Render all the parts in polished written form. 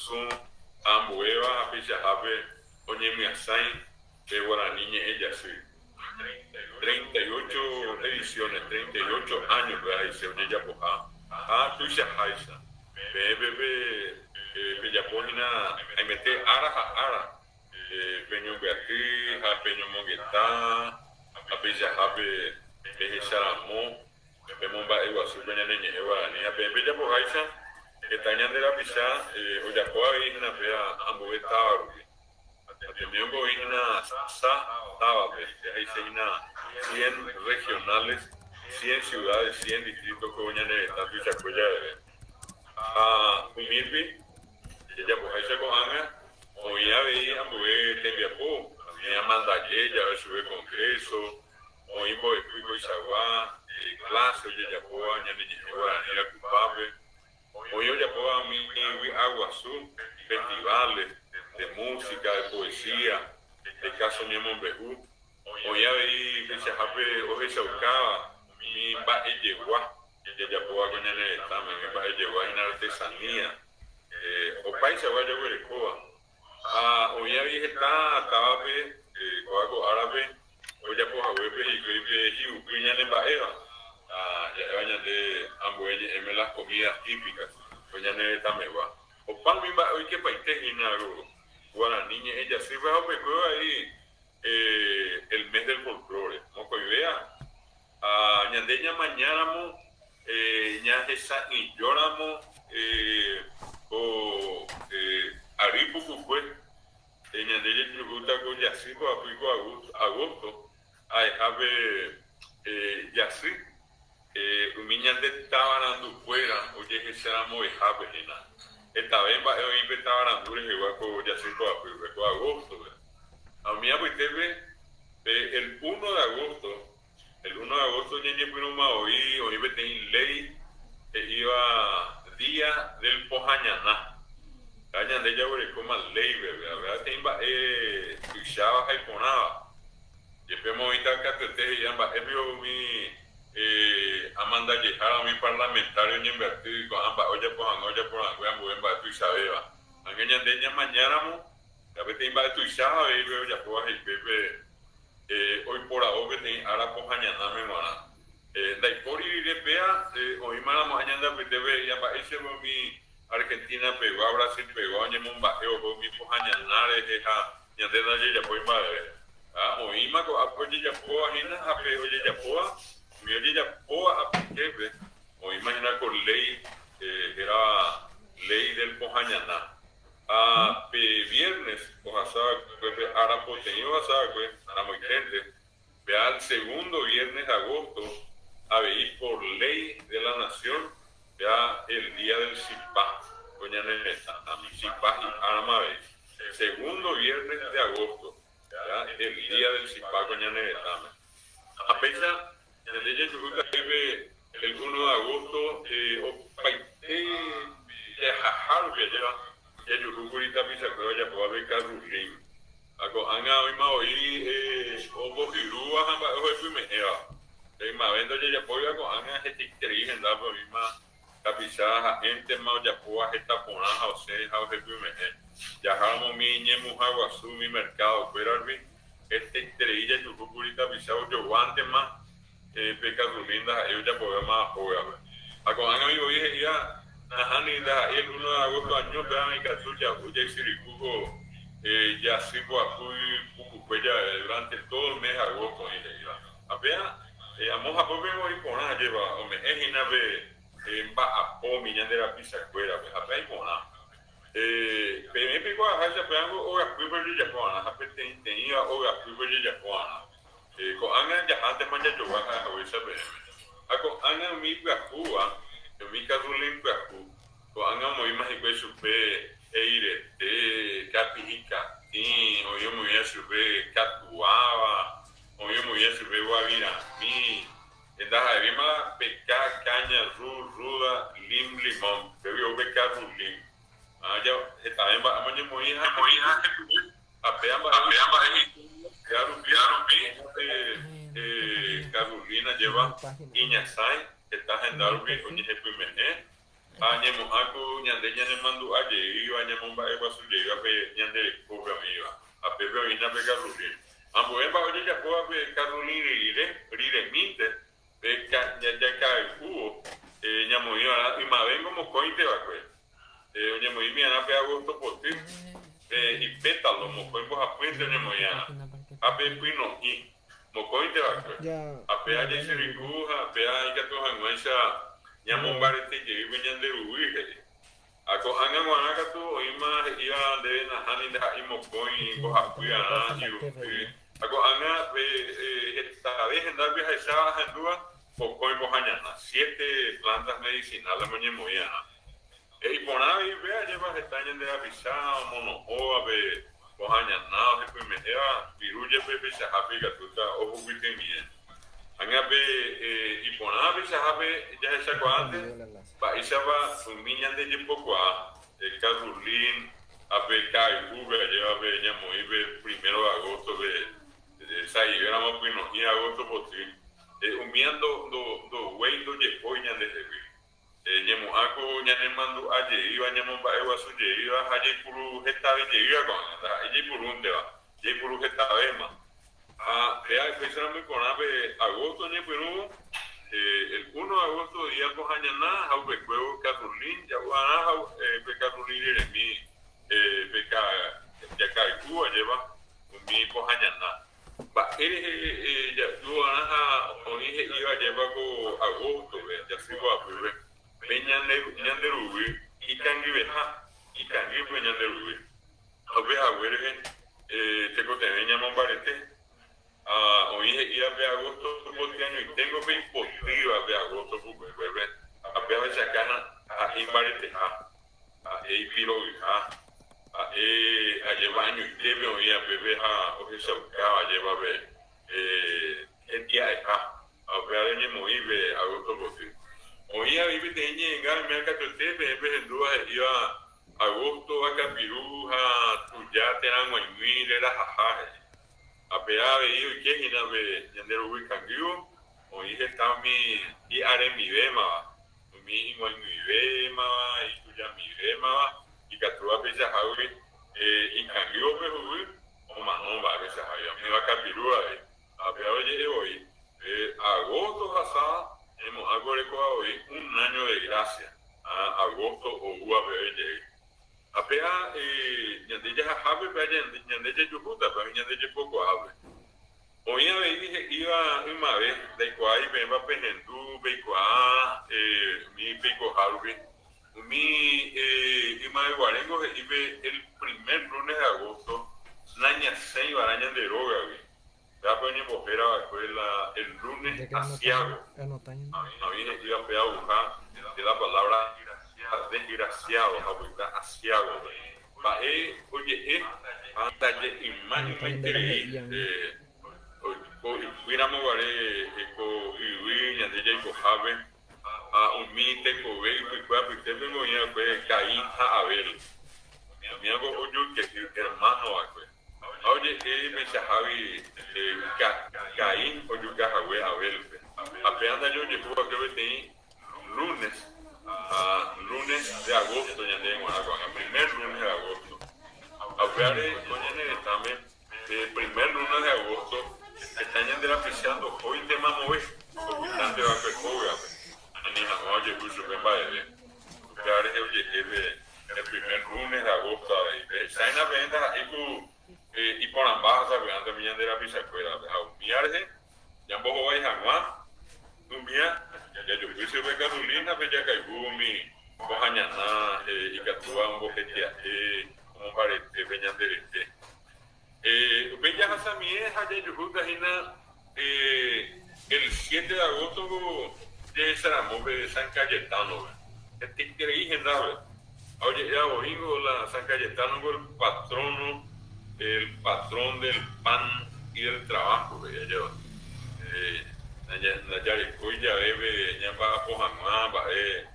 Kurusu ha ambuéva ha peichahápe oñemyasãi pe guarani ñe'ẽ jasy. 38 ediciones, 38 años-pe ahecha ojejapoha ha tuichaháicha. Peẽ pepe pejapo hína haimete ára ha ára peñombyaty ha peñomongeta ha peichahápe pehecharamo Pemomba'eguasu pe ñane ñe'ẽ guarani ha peẽ pejapoháicha heta ñande rapicha ojapo avei hína péva ambue táva rupi. Ha tembiapo oĩ hína sa távape, jahecha hína cien regionales, cien ciudades, cien distritos ko ñane retã tuichakue javeve. Ha umírupi jajapoháicha ko'ág̃a oĩ avei ambue tembiapo, oĩ amandaje jave chupe congreso, Oĩ mbo'epy koichagua kláse ojejapóva ñane ñe'ẽ guarani rakupápe, oĩ ojapóva umi vy'aguasu, festivales, de música, de poesía, de káso ñemombe'u. Oĩ avei peichahápe ohechaukáva umi mba'ejegua jajapóva ko ñane retãme, umi mba'ejegua hína artesanía, opaichagua jaguerekóva. Ha oĩ avei heta távape kóva ko árape ojapo haguépe hikuái pe hi'upy ñane mba'éva, ha ja'éva ñande ambue ñe'ẽme las comidas típicas ko ñane retãmegua. Opa umi mba'e oikepaite hína guarani ñe'ẽ jasýpe ha upekuévo avei el mes del folklore. Mokõivéa ha ñande ñamañáramo ñahesa'ỹijóramo ko ary pukukue, ñande jajuhúta ko jasy poapy ko agosto ha'ehápe jasy umi ñande tavarandukuéra ojehecharamovehápe hína. Hetave mba'e oĩ pe tavarandu rehegua ko jasy poapýpe, ko agóstope. Ha umi apytépe pe el uno de agosto, el uno de agosto ñañepyrũma voi oĩ peteĩ léi he'íva Día del Pohãñana. Ha ñande jaguerekóma léipe, péva peteĩ mba'e tuicháva ha iporãva. Jepe oĩta katuete he'íva mba'épe umi amandajehára, umi parlamentario oñembyaty ko'ã mba'e ojapo hag̃ua ojapo rangue ambue mba'e tuichavéva. Ág̃a ñande ñamañáramo, ha peteĩ mba'e tuicha avei pe ojapóva he'ipe pe oiporavo peteĩ ára pohãñanáme g̃uarã. Ndaipóri rire péa oĩmaramo ha ñande apytépe he'íva mba'éichapa umi Argentina pegua, Brasil pegua oñemomba'e oho umi pohãñana rehe ha ñande ndajejapói mba'eve. Ha oĩma ko'ápe ojejapóva hína ha pe ojejapóva, umi ojejapóva apytépe oĩma hína ko léi hérava Léi del Pohãñana. Ha pe viernes ohasa va'ekue pe ára poteĩ ohasa va'ekue ramoiténte, pe al segundo viernes de agosto avei por ley de la nación pea el día del chipa ko ñane retãme, chipa hi'árama avei, segundo viernes de agosto pea el día del chipa ko ñane retãme. Ha péicha ñande jajuhúta jepe el uno de agosto opaite jahaha rupi ajépa jajuhúkuri tapichakuéra ojapóva pe Carrulín. Ha ko'ág̃a oĩma voi ombohyrúva ha mba'e ohepyme'ẽva. Ymave ndojejapóiva ko'ág̃a hetaiterei hendápe oĩma tapicha ha'éntema ojapóva heta porã ha osẽ ha ohepyme'ẽ. Jaháramo umi ñemuha guasu umi mercado-kuéra rupi, hetaiterei jajuhúkuri tapicha ojoguántema pe Carrulín ndaha'éi ojapovéma hógape. Ha ko'ág̃a oĩ voi he'íva, Nahániri, ndaha'éi el uno de agosto año, péva ikatu ja'u jaisyryku ko jasy poapy pukukue jave, durante todo el mes de agosto oĩ he'íva. Ha péva amo hapópe oĩ porã ajépa ome'ẽ hína pe mba'apo umi ñande rapichakuérape, ha péva iporã. Peẽ peikuaaháicha pévango ogapýpe ojejapo va'erã ha peteĩteĩva ogapýpe ojejapo va'erã. Ko'ág̃a jahántema jajogua ha'ehaguéicha peẽme. Ha ko'ág̃a umi ipyahúva, umi karrulin pyahu, ko'ág̃a omoĩma hikuái chupe eirete, kapi'i katĩ, oĩ omoĩva chupe katuáva, oĩ omoĩva chupe guavirami, ndaha'evéima pe ka, caña, ru, ruda, lim, limón, upégui ou pe karrulin. Ha hetave mba'e oñemoĩ ha Ha péa mba'e he'i péa rupi Carolina jeva iñasãi heta henda rupi oñehepyme'ẽ. Ha ñemo'ã ku ñande ñanemandu'a jeýva, ñamomba'eguasu jeýva pe ñande rekópe oĩva, ha pépe oĩna pe Carrulín. Ambue mba'e ojejapóva pe Carrulín rire, riremínte, pe jakay'úvo ñamoĩva'erã ymavéngo mokõinte va'ekue. Oñemoĩmi'arã pe agosto poty, pe ipétalo mokõi mbohapýnte oñemoĩ'arã, ha pe pyno'ĩ mokõinte va'ekue. Ha péa jaisyryku ha péa ikatu hag̃uáicha ñamombarete jey pe ñande ruguy, he'i. Ha ko'ág̃a g̃uarã katu oĩma he'íva ndéve nahániri ndaha'éi mokõi mbohapy'arã irundy. Ha ko'ág̃a pe hetave hendápe ahecháva ahendúva pokõi pohãñana, siete plantas medicinales oñemoĩ'arã. He'i porã avei upéva ajépa heta ñande rapicha omono'õva pe pohã ñana ohepyme'ẽva viru jepe peichahápe ikatúta ohuguitymie. Ág̃a pe iporã peichahápe jahechakuaánte mba'éichapa umi ñande jepokuaa, Carrulín ha pe ka'ayhúpe ajéva pe ñamoĩ pe primero de agosto pe sa'ivéramo pyno'ĩ agosto poty, umía ndoguéi ndojepói ñandehegui. Ñemo'ã ko ñanemandu'a jeýva, ñamomba'eguasu jeýva ha jaipuru hetave jeýva ko'ág̃a, ndaha'éi jaipurúnteva, jaipuru hetavéma. Ha péa upéicharamo iporã pe agosto oñepyrũvo, el uno de agosto día pohãñana ha upekuévo Carrulín ja'u'arã ha pe Carrulín riremi pe jakay'úva jéva umi pohãñana. Mba'e rehe ja'uva'erã ha oĩ he'íva ajépa ko agosto-pe, jasy poapýpe, pe ñande ruguy ikangyveha, ikangy pe ñande ruguy. Ha upe hague rehe tekotevẽ ñamombarete. Ha oĩ he'íva pe agosto potyañoiténgo pe ipotýva pe agosto pukukuépe, ha pe ahechakána ha'e imbareteha. Ha'e ipiro'yha, ha'e ajépa añoitépe oĩ apépe ha ohechaukáva ajépa pe hetia'eha, ha upévare oñemoĩ pe agosto poty. Oĩ avei peteĩ ñe'ẽnga oiméva katuete peẽ pehendúva he'íva agosto vakapiru ha tuja térã g̃uaig̃ui rerahaha he'i. Ha péva avei oike hína pe ñande ruguy kangývo, oĩ heta umi hi'aremivémava. Umi ig̃uaig̃uivémava, itujamivémava, ikatúva peichahágui ikangývo pe huguy, omanóva peichahágui, umíva kapiru avei. Ha péva oje'e voi, pe agosto ohasáva, ñaimo'ãko orekóva voi un año de gracia, ha agosto oúva peve jey. Ha péva ñande jahahápe, péva ñande jajuhúta, péva ñande jepokuaápe. Oĩ avei he'íva ymave, Ndaikuaái peẽpa pehendu, peikuaa umi peikoha rupi. Umi ymaveguaréngo he'i pe el primer lunes de agosto nañasẽi va'erã ñande rógagui. Pévape oñembohéra va'ekue la el lunes aciago. Oĩ he'íva pe aguha de la palabra desgraciado ha opyta aciago-pe. Mba'e oje'e ha ndaje yma ymaiterei ko ypýramo guare ko yvy ñande jaikohápe ha umi tekove ypykue apytépe oĩ va'ekue Caín ha Abel. Umívango ojoyke'y ermáno va'ekue. Ha oje'e peichahágui Caín ojuka hague Abélpe. Ha péva ndaje ojehu va'ekue peteĩ Lunes ha lunes de agosto ñandéve g̃uarã ko'ág̃a, primer lunes de agosto. Ha upévare ko ñane retãme pe primer lunes de agosto heta ñande rapicha ndohóinte mamove, opytánte va'ekue hógape, ani hag̃ua ojehu chupe mba'eve. Upéva rehe oje'e pe el primer lunes de agosto avei. Pehecháina peẽ ndaha'éi ku iporãmba ha sapy'ánte umi ñande rapichakuérape. Ha umíva rehe Ñambohovái hag̃ua umía jajopy chupe gasolina-pe jakayhu umi pohãñana ikatúva ombohetia'e omombarete pe ñande rete. Upéi jahasamie ha jajuhúta hína el siete de agosto jehecharamo pe San Cayetano-pe. Hetaiterei hendápe. Ha oje'éva voíngo la San Cayetano-ko el patrono, el patrón del pan y del trabajo, he'i ajéva. Ndajarekói jave pe ñamba'apo hag̃ua mba'e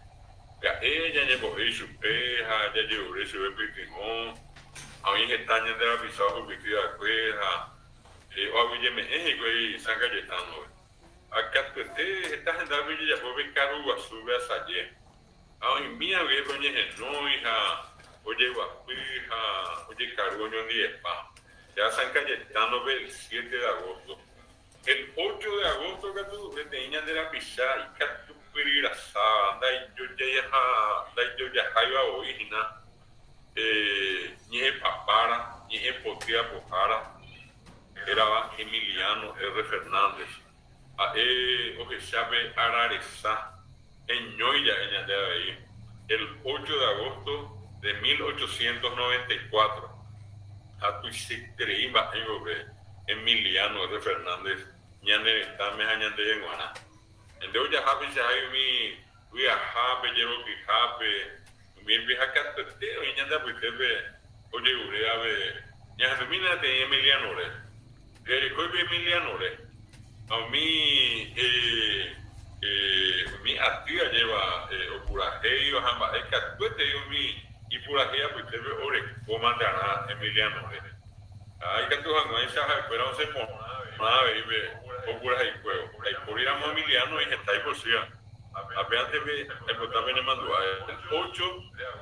pya'e ñañembo'e ichupe ha jajerure chupe pytyvõ, ha oĩ heta ñande rapicha ohupyty va'ekue ha oaguyjeme'ẽ hikuái San Cayetano-pe. Ha katuete heta hendápe ojejapo pe karu guasúpe asaje. Ha oĩmi avei oñehenói ha ojeguapy ha ojekaru oñondivepa. Ja San Cayetano-pe el siete de agosto. El ocho de agosto katu peteĩ ñande rapicha ikatupyryrasáva ndaijojaháiva voi hína ñe'ẽpapára, ñe'ẽpoty apohára hérava Emiliano R. Fernández. Ha'e ohecha pe ára resa heñói ja'e ñande avei el ocho de agosto de 1894 ha tuichaiterei mba'e vove Emiliano R. Fernández ñane retãme ha ñandéve g̃uarã. Ñande ojaha peichahágui umi vy'ahápe, jerokyhápe, umi ha katuete oĩ ñande apytépe ojerure ave ñahendumína peteĩ Emiliano-re. Jarekói pe Emiliano-re ha umi umi aty ajéva opurahéiva ha mba'e katuetei umi ipurahéi apytépe oreko mandarã Emiliano-re. Ha ikatu hag̃uáicha ha'ekuéra osẽ porã avei pe opuraheikuévo. Ndaipóriramo Emiliano oĩ heta ipochýva. Ha péante pe aipota penemandu'a el ocho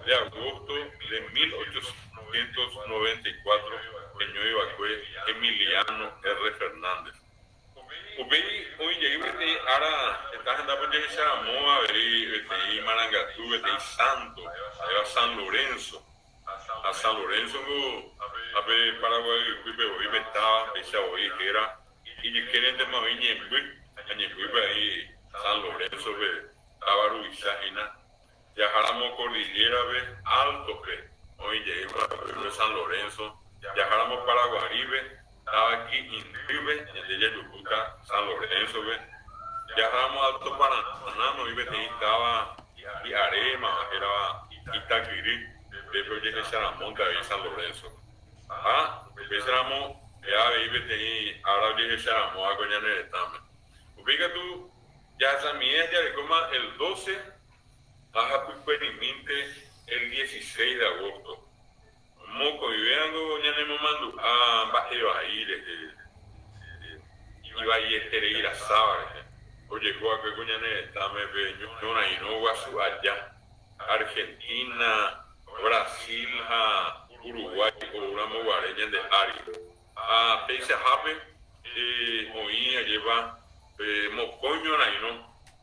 de agosto de 1894 heñói va'ekue Emiliano R. Fernández. Upéi oĩ jey peteĩ ára heta hendápe ojehecharamo avei peteĩ marangatu, peteĩ sánto, ha'éva San Lorenzo. Ha San Lorenzo-ngo ha pe Paraguay ypýpe voi pe táva, péicha voi héra, ijykérentema oĩ Ñemby, ha Ñembýpe aĩ San Lorenzo-pe táva ruvicha hína. Jaháramo Cordillera-pe, Alto-pe, oĩ jeýma pe San Lorenzo, jaháramo Paraguarípe, táva Ki'indýpe, ñande jajuhúta San Lorenzo-pe, jaháramo Alto Paranáme oĩ peteĩ táva hi'arémava hérava Itakyry, pépe ojehecharamónte avei San Lorenzo. Ha upéicharamo péva avei peteĩ ára ojehecharamóva ko ñane retãme. Upéi katu jahasamie jarekóma el doce ha hapykuerimínte el dieciséis de agosto. Mokõivévango ñanemomandu'a mba'e vai rehe, ivaieterei rasáva rehe, ojehu va'ekue ko ñane retãme pe ñorairõ guasu aja, Argentina, Brasil ha Uruguay oúramo guare ñande ári. Ha peichahápe oĩ ajépa pe mokõi ñorairõ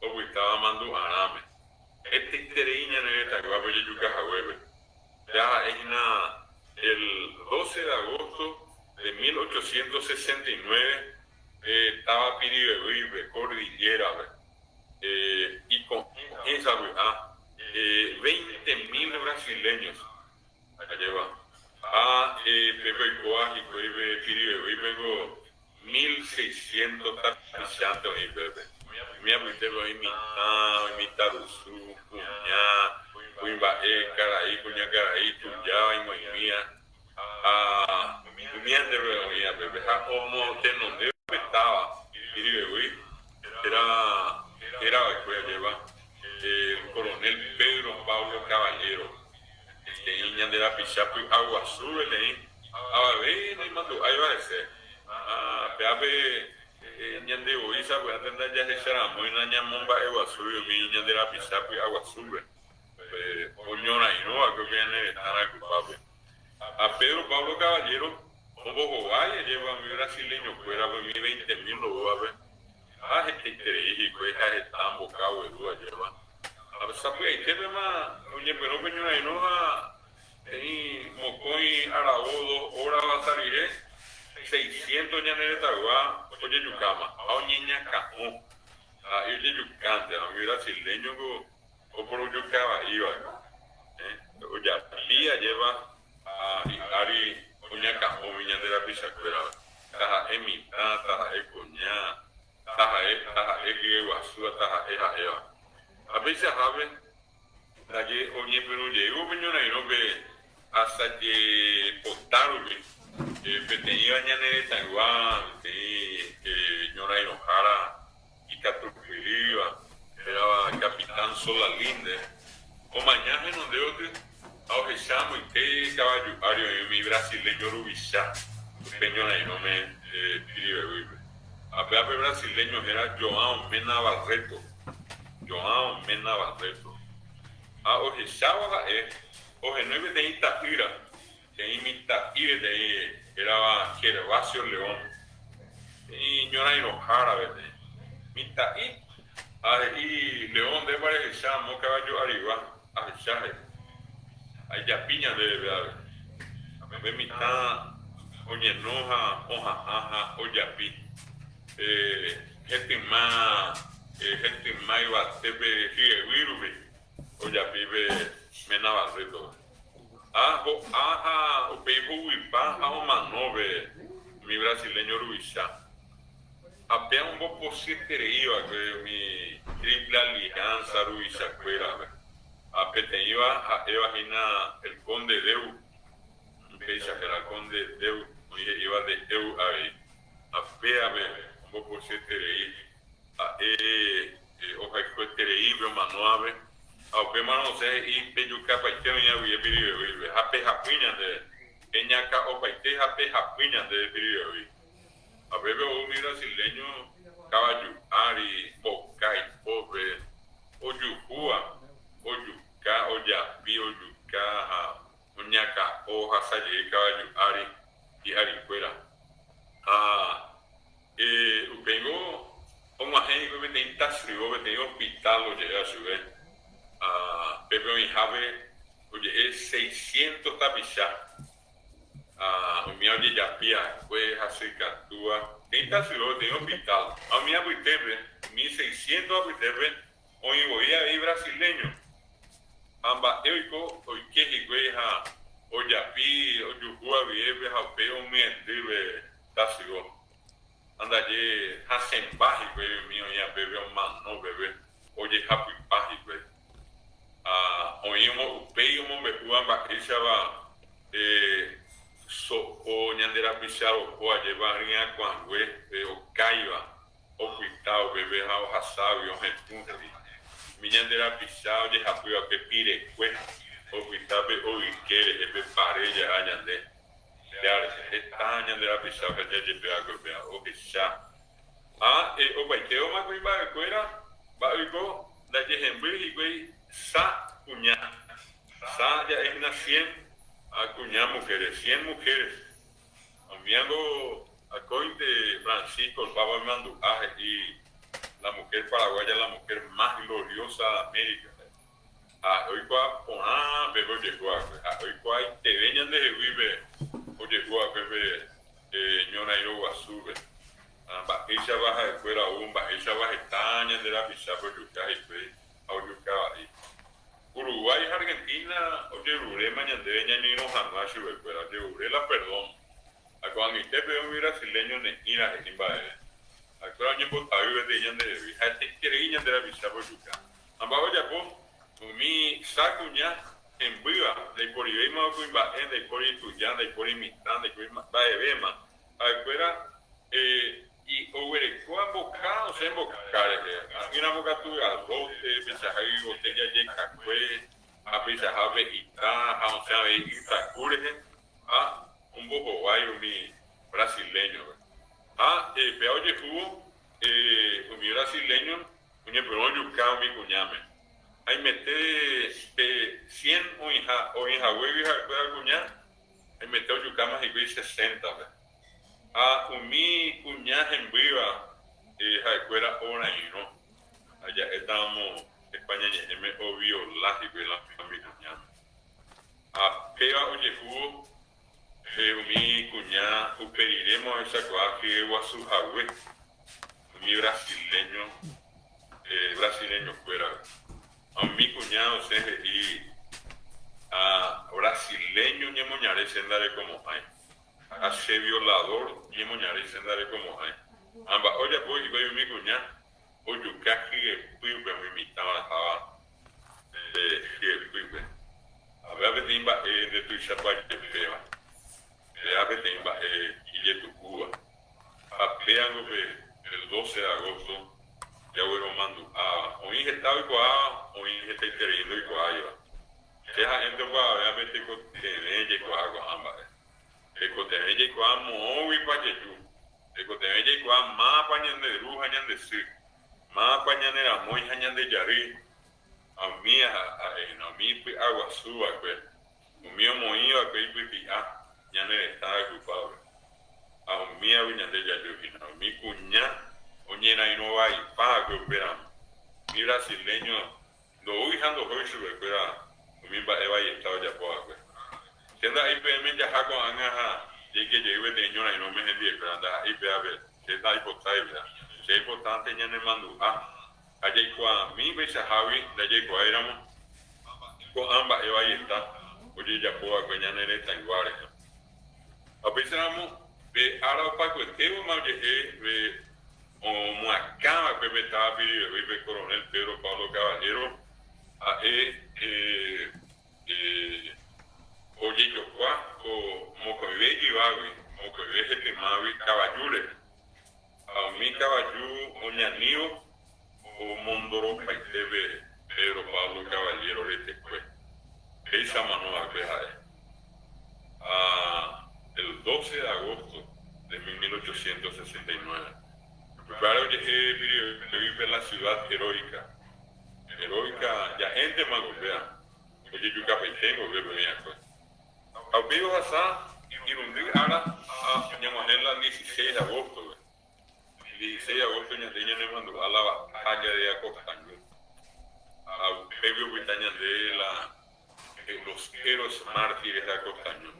opytáva mandu'arãme. Hetaiterei ñane retãyguápe ojejuka haguépe. Ya ha'e hína el doce de agosto de 1869 táva Pirivevýipe, Cordillera-pe, iko'ẽ savy'a veinte mil brasileños ajéva ha pépe oikóva hikuái pe Pirivevýipe-ngo mil seiscientos tapichánte oĩ pépe. Umi apytépe oĩ mitã, oĩ mitãrusu, kuña, kuimba'e, karai, kuñakarai, tujáva, imoĩmíva ha umi antépe oĩva pépe. Ha omotenonde upe táva Pirivevýi héra héra va'ekue ajépa el coronel Pedro Pablo Caballero, peteĩ ñande rapicha py'aguasu peteĩ avave naimandu'áiva hese. Ha péape ñande voi sapy'ánte ndajahecharamói nañamomba'eguasúi umi ñande rapicha py'aguasúpe, pe oñorairõ va'ekue pe ñane retã rayhupápe. Ha Pedro Pablo Caballero ombohovái ajépa umi brasileño-kuérape umi veinte mil oúvape, ha hetaiterei hikuái ha heta mboka ogueru ajépa. Ha sapy'aitépema oñepyrũ pe ñorairõ ha Peteĩ mokõi aravo dos óra ohasa rire, seiscientos ñane retãygua ojejukáma ha oñeñakã'o. Ha'e ojejukánte, ha umi brasileño-ko oporojuka vai va'ekue. Ojapi ajépa ha hi'ári oñakã'o umi ñande rapichakuérape, taha'e mitã, taha'e kuña, taha'e taha'e hyeguasúva, taha'e ha'éva. Ha peichahápe Ndaje oñepyrũ jeývo pe ñorairõ pe asaje pota rupi, peteĩva ñane retãygua, peteĩ ñorairõhára ikatupyrýva, hérava Capitán Solalinde, omaña henonde gotyo ha ohecha amoite kavaju ári oĩ umi brasileño ruvicha upe ñorairõme Piribebuy-pe. Ha péva pe brasileño héra João Mena Barreto. João Mena Barreto. Ha ohechávo ha'e ohenói peteĩ ta'ýra, peteĩ mitã'i peteĩ hérava Gervasio León, peteĩ ñorairõhára peteĩ mitã'i. Ha he'i, León, ndépa rehecha amo kavaju arigua? Ahecha, he'i. Ha ijapi ñandéve ave. Ha pe mitã oñeno ha oha'ã ha ojapi pe hetyma hetyma yvate pe hyeguy rupi ojapi pe ména Barreto-pe. Ha ho'a ha upéi huguypa ha omano pe umi brasileño ruvicha. Ha péa ombopochyeterei va'ekue umi Triple Alianza ruvichakuérape. Ha peteĩva ha'éva hína el Conde Deu, péicha héra Conde Deu, oĩ he'íva de Eu avei. Ha péape ombopochyeterei, ha'e ohayhueterei pe omanóvape. Ha upémarõ osẽ he'i, Pejukapaite oĩva guive Piribebuýpe, ha pehapy ñandéve. Peñakã'opaite ha pehapy ñandéve Piribebuy. Ha pépe ou umi brasileño kavaju ári, mboka ipópe, ojuhúva, ojuka, ojapi, ojuka ha oñakã'o ohasa jey kavaju ári hi'arikuéra. Ha upéingo og̃uahẽ hikuái peteĩ tasyvo, peteĩ hospital oje'éva chupe, ha pépe oĩhápe oje'e seiscientos tapicha. Ha umi ojejapi akue hasykatúva, peteĩ tasyo, peteĩ hospital. Ha umi apytépe, umi seiscientos apytépe, oĩ voi avei brasileño. Ha mba'e oiko oike hikuái ha ojapi ojuhu aviépe ha upéi omyendy pe tasyo. Ha ndaje hasẽmba hikuái umi oĩ apépe omano peve ojehapypa hikuái. Ha oĩ upéi omombe'úva mba'éichapa so'o ñande rapicha roho ajépa ryakuãngue pe okáiva opyta upépe ha ohaságui ohetũ he'i. Umi ñande rapicha ojehapýva pe pirekue opyta pe oyke rehe pe pare jaha ñande Heta ñande rapicha ohecha jepe va'ekue upéva, ohecha. Ha opaitévoma kuimba'ekuéra mba'e oiko ndajehemby hikuái sa kuña. Sa ja'e hína cien ha kuña mujeres, cien mujeres. Umíango akóinte Francisco el Papa oimandu'a he'i la mujer paraguaya la mujer más gloriosa de América. Ha'e oikuaa porã pépe ojehu va'ekue. Ha'e oikuaaiteve ñandehegui pe ojehu va'ekue pe ñorairõ guasúpe. Ha mba'éichapa ha'ekuéra ou, mba'éichapa heta ñande rapichápe ojuka hikuái ha ojuka vai. Uruguay ha Argentina ojeruréma ñandéve ñañoirõ hag̃ua chupekuéra, ojerure la perdón. Ha ko'ag̃aite peve umi brasileño ne'ĩra he'i mba'eve. Ha'ekuéra oñembotavy peteĩ ñandehegui, ha'eteiterei ñande rapichápe ojuka. Ha mba'e ojapo? Umi sa kuña hembýva, ndaiporivéima kuimba'e, ndaipóri tuja, ndaipóri mitã, ndaipóri mba'evéma. Ha'ekuéra oguerekóva mboka osẽ mboka rehe. Ỹramo katu garrote, peichaha yvote jajekakue, ha peichahápe ita ha osẽ avei ytaku rehe ha ombohovái umi brasileño-pe. Ha péva ojehúvo umi brasileño Oñepyrũ ojuka umi kuñáme. Haimete pe cien oĩha oĩ haguégui ha'ekuéra kuña, haimete ojukáma hikuái seséntape. Ha umi kuña hembýva ha'ekuéra orairõ, ha ja'étaramo España ñe'ẽme oviola hikuái la umi kuñáme. Ha péva ojehúvo umi kuña upe riréma ohechakuaa hyeguasu hague. Umi brasileño, brasileñokuéra. Ha umi kuña osẽ he'i, Ha brasileño ñemoñare che ndarekomo'ãi, ha che violador ñemoñare che ndarekomo'ãi. Ha mba'e ojapo hikuái umi kuña? Ojuka hyepýpe umi mitã oraháva hyepýpe. Ha péva peteĩ mba'e ndetuichapa jepéva. Péva peteĩ mba'e ijetu'úva. Ha péango pe el doce de agosto jagueromandu'áva. Oĩ heta oikuaáva, oĩ hetaiterei ndoikuaáiva. Che ha'énte opavavéva pe tekotevẽ jaikuaa ko'ã mba'e. Tekotevẽ jaikuaa moõguipa jeju. Tekotevẽ jaikuaa mávapa ñande ru ha ñande sy, mávapa ñane ramói ha ñande jarýi. Ha umía ha'e hína, umi. ipy'aguasu va'ekue, umi omoĩ va'ekue ipyti'a ñane retã rayhupápe. Ha umíagui ñande jaju hína, umi kuña oñerairõ vaipa va'ekue upéramo. Umi brasileño ndoúi ha ndohói chupekuéra umi mba'e vaieta ojapo va'ekue. Che nda'éi peẽme jaha ko'ág̃a ha jaike jey peteĩ ñorairõme hendivekuéra, ndaha'éi pévape, che ndaipotái péva. Che aipotánte ñanemandu'a ha jaikuaami peichahágui ndajaikuaáiramo ko'ã mba'e vaieta ojejapo va'ekue ñane retãygua rehe. Ha upéicharamo pe ára opakuetévoma oje'e pe omoakã va'ekue pe táva Piribebuy pe coronel Pedro Pablo Caballero ha'e ojejokua ko mokõive ijyvágui, mokõive hetymágui kavaju rehe. Ha umi kavaju oñanívo omondoropaite pe Pedro Pablo Caballero retekue. Péicha omano va'ekue ha'e. Ha el 12 de agosto de 1869, upévare oje'e Piribebuy-pe la ciudad heroica. Heroica ja'éntema ko péva, ojejukapaiténgo upépe oĩ'akue. Ha upéi ohasa irundy ára ha ñag̃uahẽ la dieciséis de agosto-pe. El dieciséis de agosto ñande ñanemandu'a la batalla de Acostañu. Ha upégui opyta ñande la los héroes mártires de Acostañu.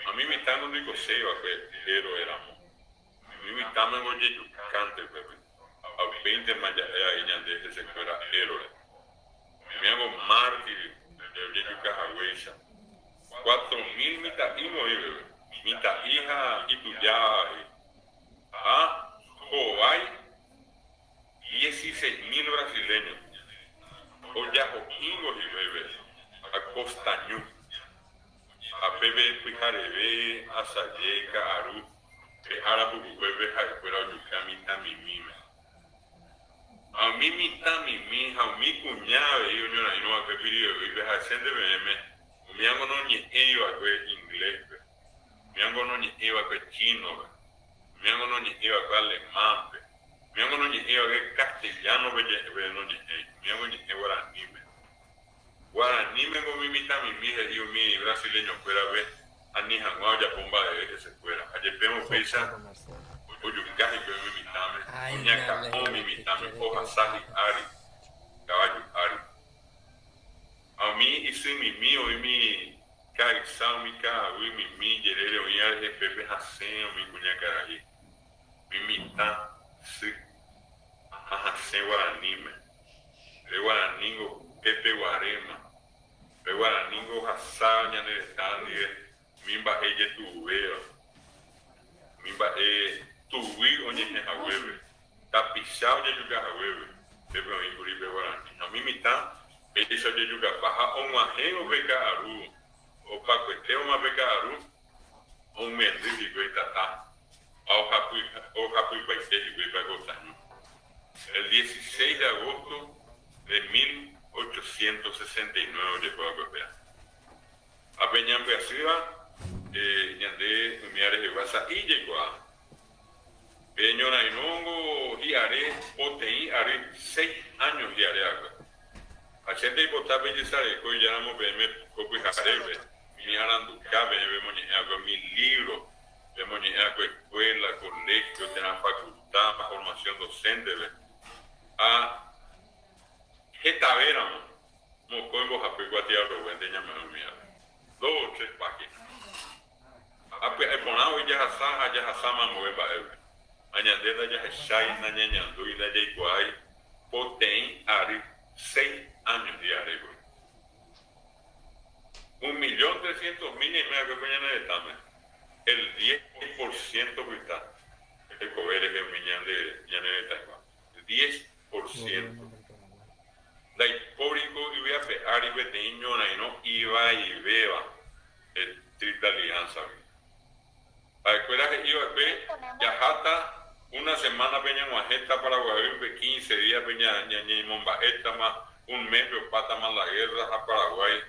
Ha umi mitãngo ndoikoséi va'ekue héroe ramo. Umi mitãmengo ojejukánte upépe. Ha upéintema ja'e avei ñande hesekuéra héroe. Umívango mártir ojejuka haguéicha. 4000 mitã'i voi peve, mitã'i ha itujáva avei. Ha hovái 16000 brasileño ojaho'íngo hikuái pe Acostañu. Ha pépe pyhareve, asaje, ka'aru, pe ára pukukuépe ha'ekuéra ojuka mitãmimíme. Ha umi mitã mimi ha umi kuña avei oñorairõ va'ekue Piribebuy-pe ha'esénte peẽme, umi ángo noñe'ẽi va'ekue inglés-pe, umi ángo noñe'ẽi va'ekue chino-pe, umi ángo noñe'ẽi va'ekue alemán-pe, umi ángo noñe'ẽi va'ekue castellano-pe jepe noñe'ẽi, umi ángo oñe'ẽ guaraníme. Guaranímengo umi mitã mimi he'i umi brasileño-kuérape ani hag̃ua ojapo mba'eve hesekuéra. Ha jepémo upéicha ojuka hikuái umi mitãme, oñakã'o umi mitãme, ohasa hi'ári, kavaju ári. Ha umi isy mimi oĩmi ka'ysa umi ka'aguy mimi jerére oĩva rehe pépe hasẽ umi kuñakarai, umi mitã sy ha hasẽ guaraníme. Pe guaranígo pépe guaréma. Pe guaranígo ohasa ñane retã ndive umi mba'e ijetu'uvéva, umi mba'e tuguy oñehẽ haguépe, tapicha ojejuka haguépe, pépe oĩ kuri pe guarani. Ha umi mitã péicha ojejukapa ha og̃uahẽvo pe ka'aru, opakuetévoma pe ka'aru, omyendy hikuái tata ha ohapypaite hikuái pe Acostañu. El 16 de agosto de 1869 ojehu va'ekue péva. Ha pe ñambyasýva ñande umíva rehegua sa'i jaikuaa. Pe ñorairõngo hi'are poteĩ ary, seis años hi'are va'ekue. Ha che ndaipota pejesareko ijáramo peẽme ko pyharépe, umi aranduka peẽ pemoñe'ẽ va'ekue, umi lívro pemoñe'ẽ va'ekue escuela, colegio térã facultad, formación docente-pe. Ha hetavéramo, mokõi mbohapy kuatia roguénte ñame'ẽ umívape, dos o tres páginas. Ha pya'e porã voi jahasa ha jahasáma ambue mba'épe. Ha ñande ndajahechái, nañañandúi, ndajaikuaái poteĩ ary, seis años hi'arégui. Un millón trescientos mil ñaime va'ekue ko ñane retãme, el diez por ciento pyta hekove rehe umi ñande ñane retãygua. Diez por ciento. Ndaipóriko yvy ape ári peteĩ ñorairõ ivaivéva pe Triple Alianza-gui. Ha'ekuéra he'i va'ekue jaháta una semana-pe ñag̃uahẽta Paraguaýpe, quince día-pe ñañemomba'étama, un mes-pe opátama la guerra ha Paraguái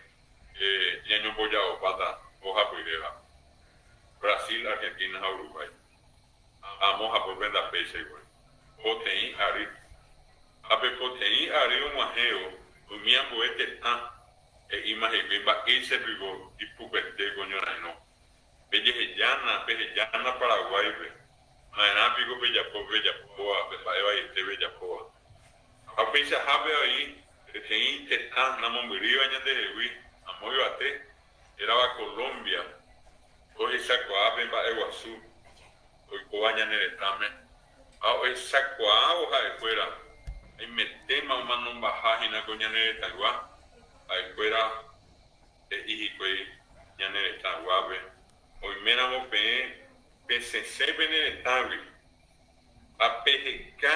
ñañomboja'opáta ohapyréva Brasil, Argentina ha Uruguay. Amo hapópe ndapéichai voi. Poteĩ ary. Ha pe poteĩ ary og̃uahẽvo umi ambue tetã. He'íma hikuái mba'éicha piko ipukuete ko ñorairõ. Pejehejána, pehejána Paraguáipe. Ma'erã piko pejapo pejapóva, pe mba'e vaiete pejapóva. Ha upeichahápe avei peteĩ tetã namombyrýiva ñandehegui amo yvate, hérava Colombia, ohechakuaa pe mba'eguasu oikóva ñane retãme ha ohechakuaávo ha'ekuéra aimetéma omanombaha hína ko ñane retãygua, ha'ekuéra he'i hikuái ñane retãguápe, Oiméramo peẽ pesẽsẽ pene retãgui ha peheka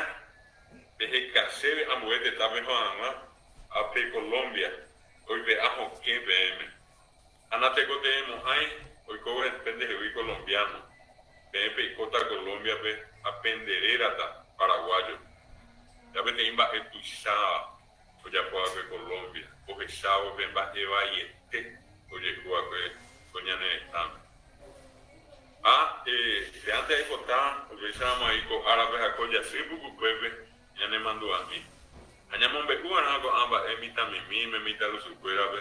pehekaséve ambue tetã peho hag̃ua ha pe Colombia oipe'a hokẽ peẽme. Ha natekotevẽmo'ãi oikóvo pendehegui colombiano, peẽ peikóta Colombia-pe ha penderérata paraguayo. Ja peteĩ mba'e tuicháva ojapo va'ekue Colombia ohechávo pe mba'e vaiete ojehu va'ekue ko ñane retãme. Ha peãnte aipota upéicharamo aĩ ko árape ha ko jasy pukukuépe ñanemandu'ami. Ha ñamombe'u va'erã ko'ã mba'e mitãmimíme, mitãrusukuérape,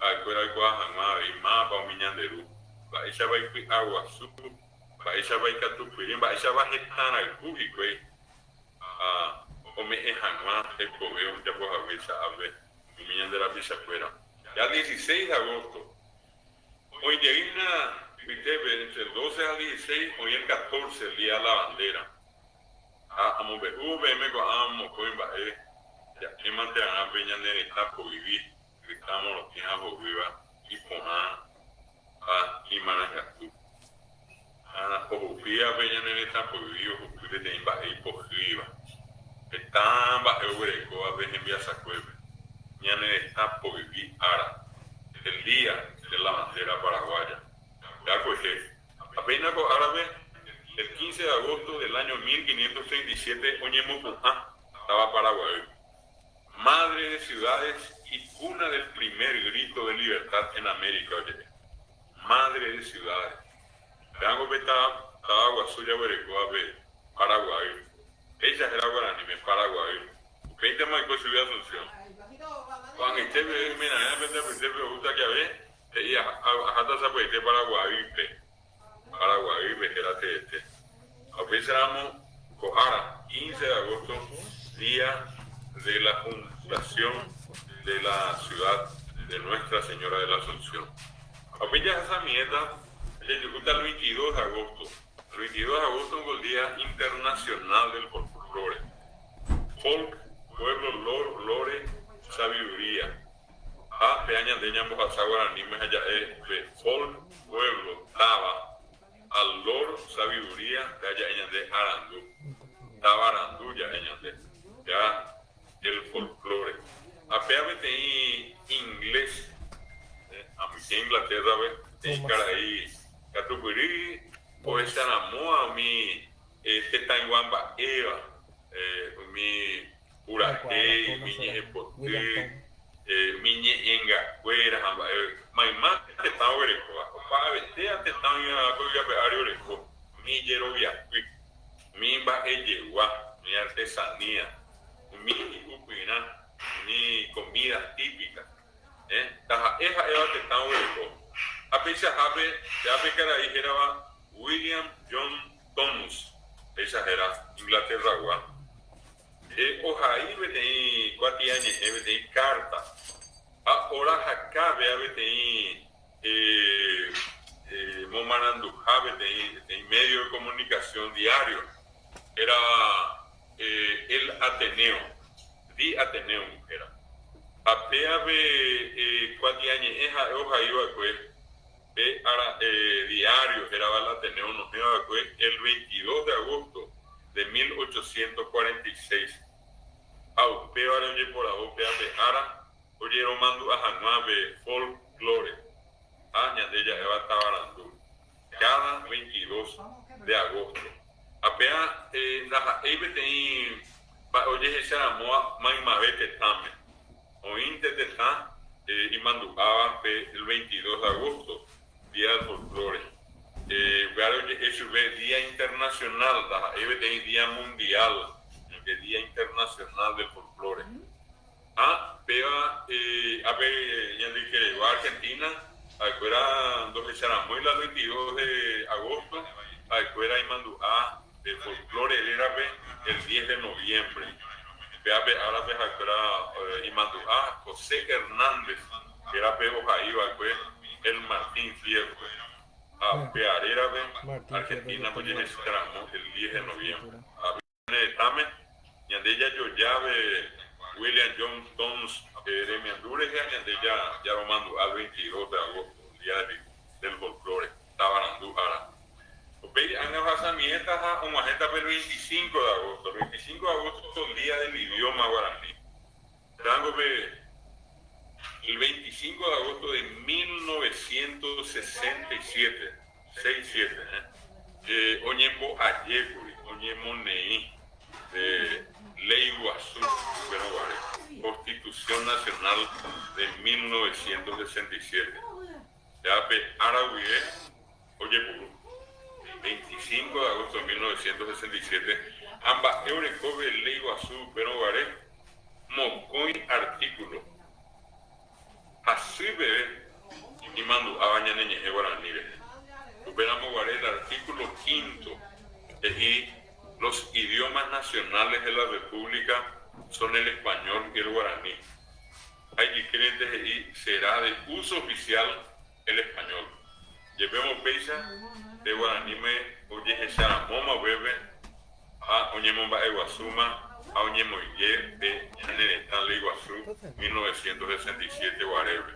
ha'ekuéra oikuaa hag̃ua avei mávapa umi ñande ru, mba'éichapa ipy'aguasu, mba'éichapa ikatupyry, mba'éichapa hetãrayhu hikuái ha ome'ẽ hag̃ua hekove ojapo haguéicha ave umi ñande rapichakuéra. Ja dieciséis de agosto, oĩ jeýna mbytépe entre el doce ha dieciséis, oĩ el catorce, el día de la bandera. Ha amombe'úvo peẽme ko'ã mokõi mba'e ja'émante arã pe ñane retã poyvi, yta morotĩ ha hovýva iporã ha imarangatu. Ha ohupíva pe ñane retã poyvi ohupi peteĩ mba'e ipohýiva, heta mba'e oguerekóva pe hembiasakuépe, ñane retã poyvi ára, el día de la bandera paraguaya. Ja kuehe, Ha péina ko árape, el 15 de agosto del año 1537 oñemopu'ã táva Paraguaýpe, madre de ciudades y cuna del primer grito de libertad en América oje'e. Madre de ciudades. Péango pe táva guasu jaguerekóva pe Paraguay. Péicha héra guaraníme, Paraguay. Upéintema oiko chugui Asunción. Ko'ag̃aite peve imenarã pende apytépe oúta jave He'i aháta sapy'aite Paraguaýpe, Paraguaýpe héra teete. Ha upéicharamo ko ára, 15 de agosto, día de la fundación de la ciudad de Nuestra Señora de la Asunción. Ha upéi jahasamiéta, jajuhúta el 22 de agosto. El 22 de agosto niko el día internacional del folklore. Folk, pueblo, lore, sabiduría. Ha péa ñande ñambohasa guaraníme ha ja'e pe folk, pueblo, táva, al lor, sabiduría, péa ja'e ñande arandu, táva arandu ja'e ñande, péa el folklore. Ha péa peteĩ inglés, amoite Inglaterra-pe, peteĩ karai katupyry ohecharamóva umi tetãygua mba'éva, umi purahéi, umi ñe'ẽpoty, umi ñe'ẽngakuéra ha mba'e mayma tetã oguerekóva. Opa avetéva tetã oĩva ko yvy ape ári oreko umi ijeroviapy, umi mba'ejegua, umi artesanía, umi hi'upyrã, umi comida típica, taha'e ha'éva tetã oguereko. Ha peichahápe, pe karai hérava William John Thomas, péicha héra Inglaterragua, ohai peteĩ kuatiañe'ẽ, peteĩ kárta, ha orahaka péva peteĩ momaranduha, peteĩ medio de comunicación diario, hérava El Ateneo, The Ateneum héra. Ha péva pe kuatiañe'ẽ ha'e ohai va'ekue Pe ára diario hérava El Ateneo onohẽ va'ekue el 22 de agosto de 1846, ha upévare ojeporavo péa pe ára ojeromandu'a hag̃ua pe folklore ha ñande ja'éva tavarandu káda 22 de agosto. Ha péa ndaha'éi peteĩ mba'e ojehecharamóva maymave tetãme. Oĩnte tetã imandu'áva pe el 22 de agosto, Día del Folklore. Upévare oje'e chupe Día Internacional, ndaha'éi peteĩ día mundial, sino que Día Internacional del Folklore. Ha péva ápe ñande ikeregua Argentina, ha'ekuéra ndohecharamói la 22 de agosto, ha'ekuéra imandu'a pe folklore rérape el 10 de noviembre. Péva pe árape ha'ekuéra imandu'a José Hernández rérape ohai va'ekue el Martín Fierro. Ha péva rérape Argentina ojehecharamo el 10 de noviembre. Ha ñane retãme, ñande jajojave William John Stones remiandu rehe ha ñande jaromandu'a el 22 de agosto, día del folklore, tavarandu ára. Upéi ág̃a ohasamiéta ha og̃uahẽta pe 25 de agosto. El 25 de agosto día del idioma guaraní. Rango pe el 25 de agosto de 1967, seis siete, eh, oñembo'ajékuri, oñemoneĩ pe Léi Guasu upérõ guare, Constitución Nacional de 1967. Péva pe ára guive ojepuru. 25 de agosto de 1967, ha mba'e oreko pe Léi Guasu upérõ guare, mokõi artículo hasy peve imandu'áva ñane ñe'ẽ guarani rehe. Upéramo guare el artículo quinto he'i los idiomas nacionales de la República son el español y el guaraní. Ha ijykérente he'i será de uso oficial el español. Jepémo péicha, pe guaraníme ojehecharamóma upépe ha oñemomba'eguasúma ha oñemoige pe ñane retã Léi Guasu 1967 guarépe.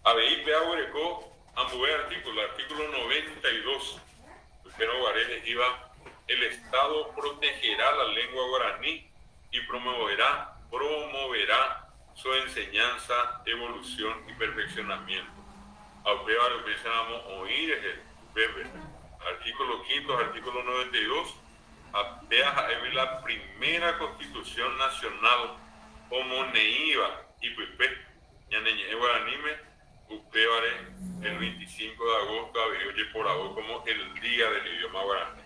Avei pe aguereko ambue artículo, artículo 92, upérõ guare he'íva El Estado protegerá la lengua guaraní y promoverá, promoverá su enseñanza, evolución y perfeccionamiento. Ha upévare upéicharamo oĩ rehe upépe, artículo quinto ha artículo 92, ha péa ha'égui la primera Constitución Nacional omoneĩva ipype ñane ñe'ẽ guaraníme, upévare el 25 de agosto avei ojeporavo como el Día del Idioma Guaraní.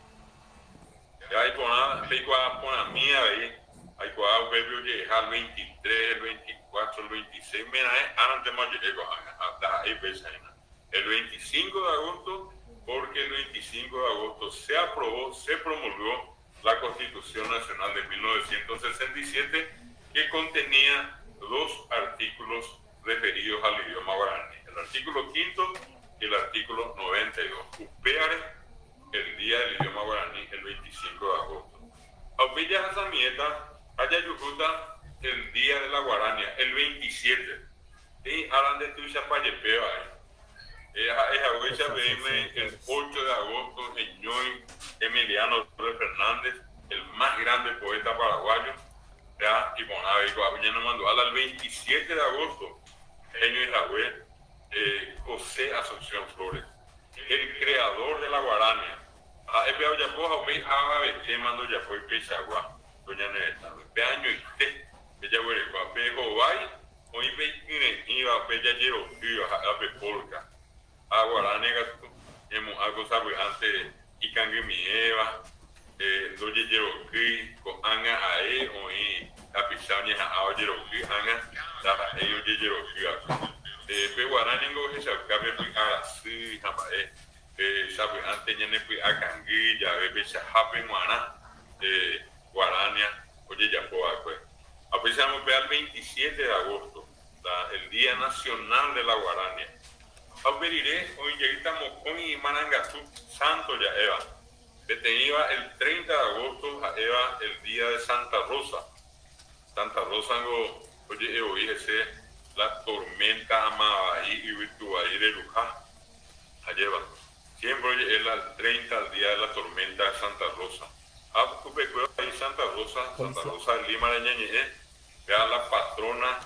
Ja iporã peikuaa porãmi avei, aikuaa upépe oje'eha el 23, el 24, el 26, oimeraẽ árantema oje'e ko'ág̃a, ha ndaha'éi upéicha hína. El 25 de agosto, porque el 25 de agosto se aprobó, se promulgó la Constitución Nacional de 1967 que contenía dos artículos referidos al idioma guaraní, el artículo quinto y el artículo 92. Upévare el Día del Idioma Guaraní el 25 de agosto. Ha upéi jahasamiéta ha jajuhúta el Día de la Guarania el 27. He'i ára nde tuichapa jepéva eh. Ha'e haguéicha peẽme el 8 de agosto heñói Emiliano Torres Fernández, el más grande poeta paraguayo, ha iporã avei ko'ápe ñanemandu'a la el 27 de agosto heñói hague José Asunción Flores. El creador de la guarania. Ha'e pe ojapo ha upéi avavetéma ndojapói peichagua ko ñane retãme. Pe añoite pe jaguerekóva. Pe hovái oĩ pe ikyre'ỹva, pe jajerokýva, ha'éva pe polka. Ha guarania katu ñaimo'ã ko sapy'ánte ikangymiéva, ndojejerokýi, ko'ág̃a ae oĩ tapicha oñeha'ã ojeroky ág̃a ndaha'éi ojejerokývakue. Pe guarã ningo ohechauka pe py'a rasy ha mba'e, pe sapy'ánte ñane py'a kangy jave peichahápe g̃uarã guarania ojejapo va'ekue. Ha upéicharamo pe al 27 de agosto, la el Día Nacional de la Guarania. Ha upe rire oĩ jeýta mokõi marangatu sánto ja'éva. Peteĩva el 30 de agosto ha'éva el día de Santa Rosa. Santa Rosa ngo oje'e voi hese la tormenta ama vai yvytu vai reruha. Ajéva. Siempre oje'e la el 30 al día de la tormenta de Santa Rosa. Ha upekuévo vai Santa Rosa, Santa Rosa de Lima reñañe'ẽ, péa la patrona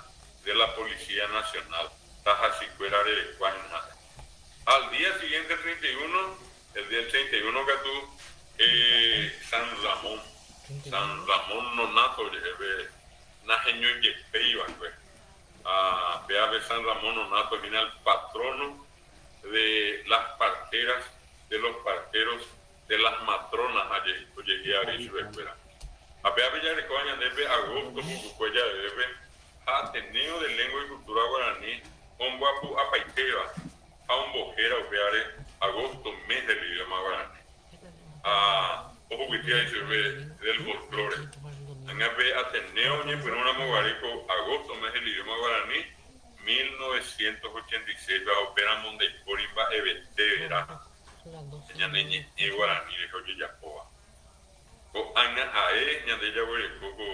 de la Policía Nacional, tahachikuéra rerekua hína ha'e. Al día siguiente 31, el día 31 katu San Ramón, San Ramón Nonato oje'e pe naheñoijepéi va'ekue. Ha péa pe San Ramón Nonato hína el patrono de las parteras, de los parteros, de las matronas oje'e avei chupekuéra. Ha péa pe jarekóva ñande pe agosto pukukue javevépe. Ha Ateneo de Lengua y Cultura Guarani omboapu'apaitéva ha ombohéra upévare agosto mes del idioma guarani. Ha ohupytýva ichupe del folklore. Ág̃a pe Ateneo oñepyrũramo guare ko agosto mes del idioma guarani 1986-pe ha upéramo ndaipóri mba'evete vera ñane ñe'ẽ guarani rehe ojejapóva. Ko'ág̃a ae ñande jaguereko ko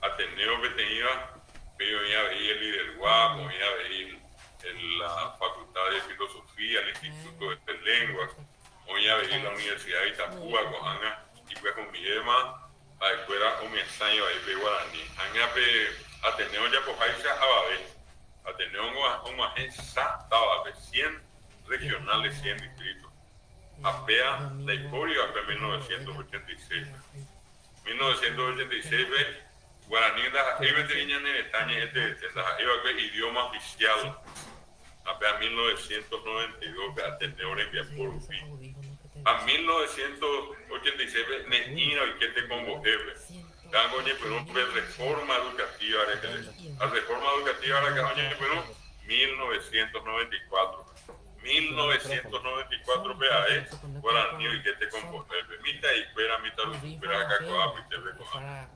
Ateneo peteĩva, upéi oĩ avei el Lidergua, oĩ avei la Facultad de Filosofía, el Instituto de Lenguas, oĩ avei la Universidad de Itapúa ko'ág̃a ipyahumivéma ha'ekuéra omyasãi vai pe guarani. Ág̃a pe Ateneo ojapoháicha avave, Ateneo og̃uahẽ sa távape, cien regionales, cien distritos. Ha péa ndaipóriva pe 1986-pe. 1986-pe guarani ndaha'éi peteĩ ñane retã ñe'ẽ teete, ndaha'éi va'ekue idioma oficial. Ha péa 1992-pe Ateneo rembiapo rupi. Ha 1986-pe ne'ĩra oike tekombo'épe. Péango oñepyrũ pe Reforma Educativa reheve. Ha Reforma Educativa araka'e oñepyrũ? 1994-pe. 1994-pe ae guarani oike tekombo'épe, mitã'ikuéra, mitãrusukuéra ha kakuaa apytépe ko'ág̃a.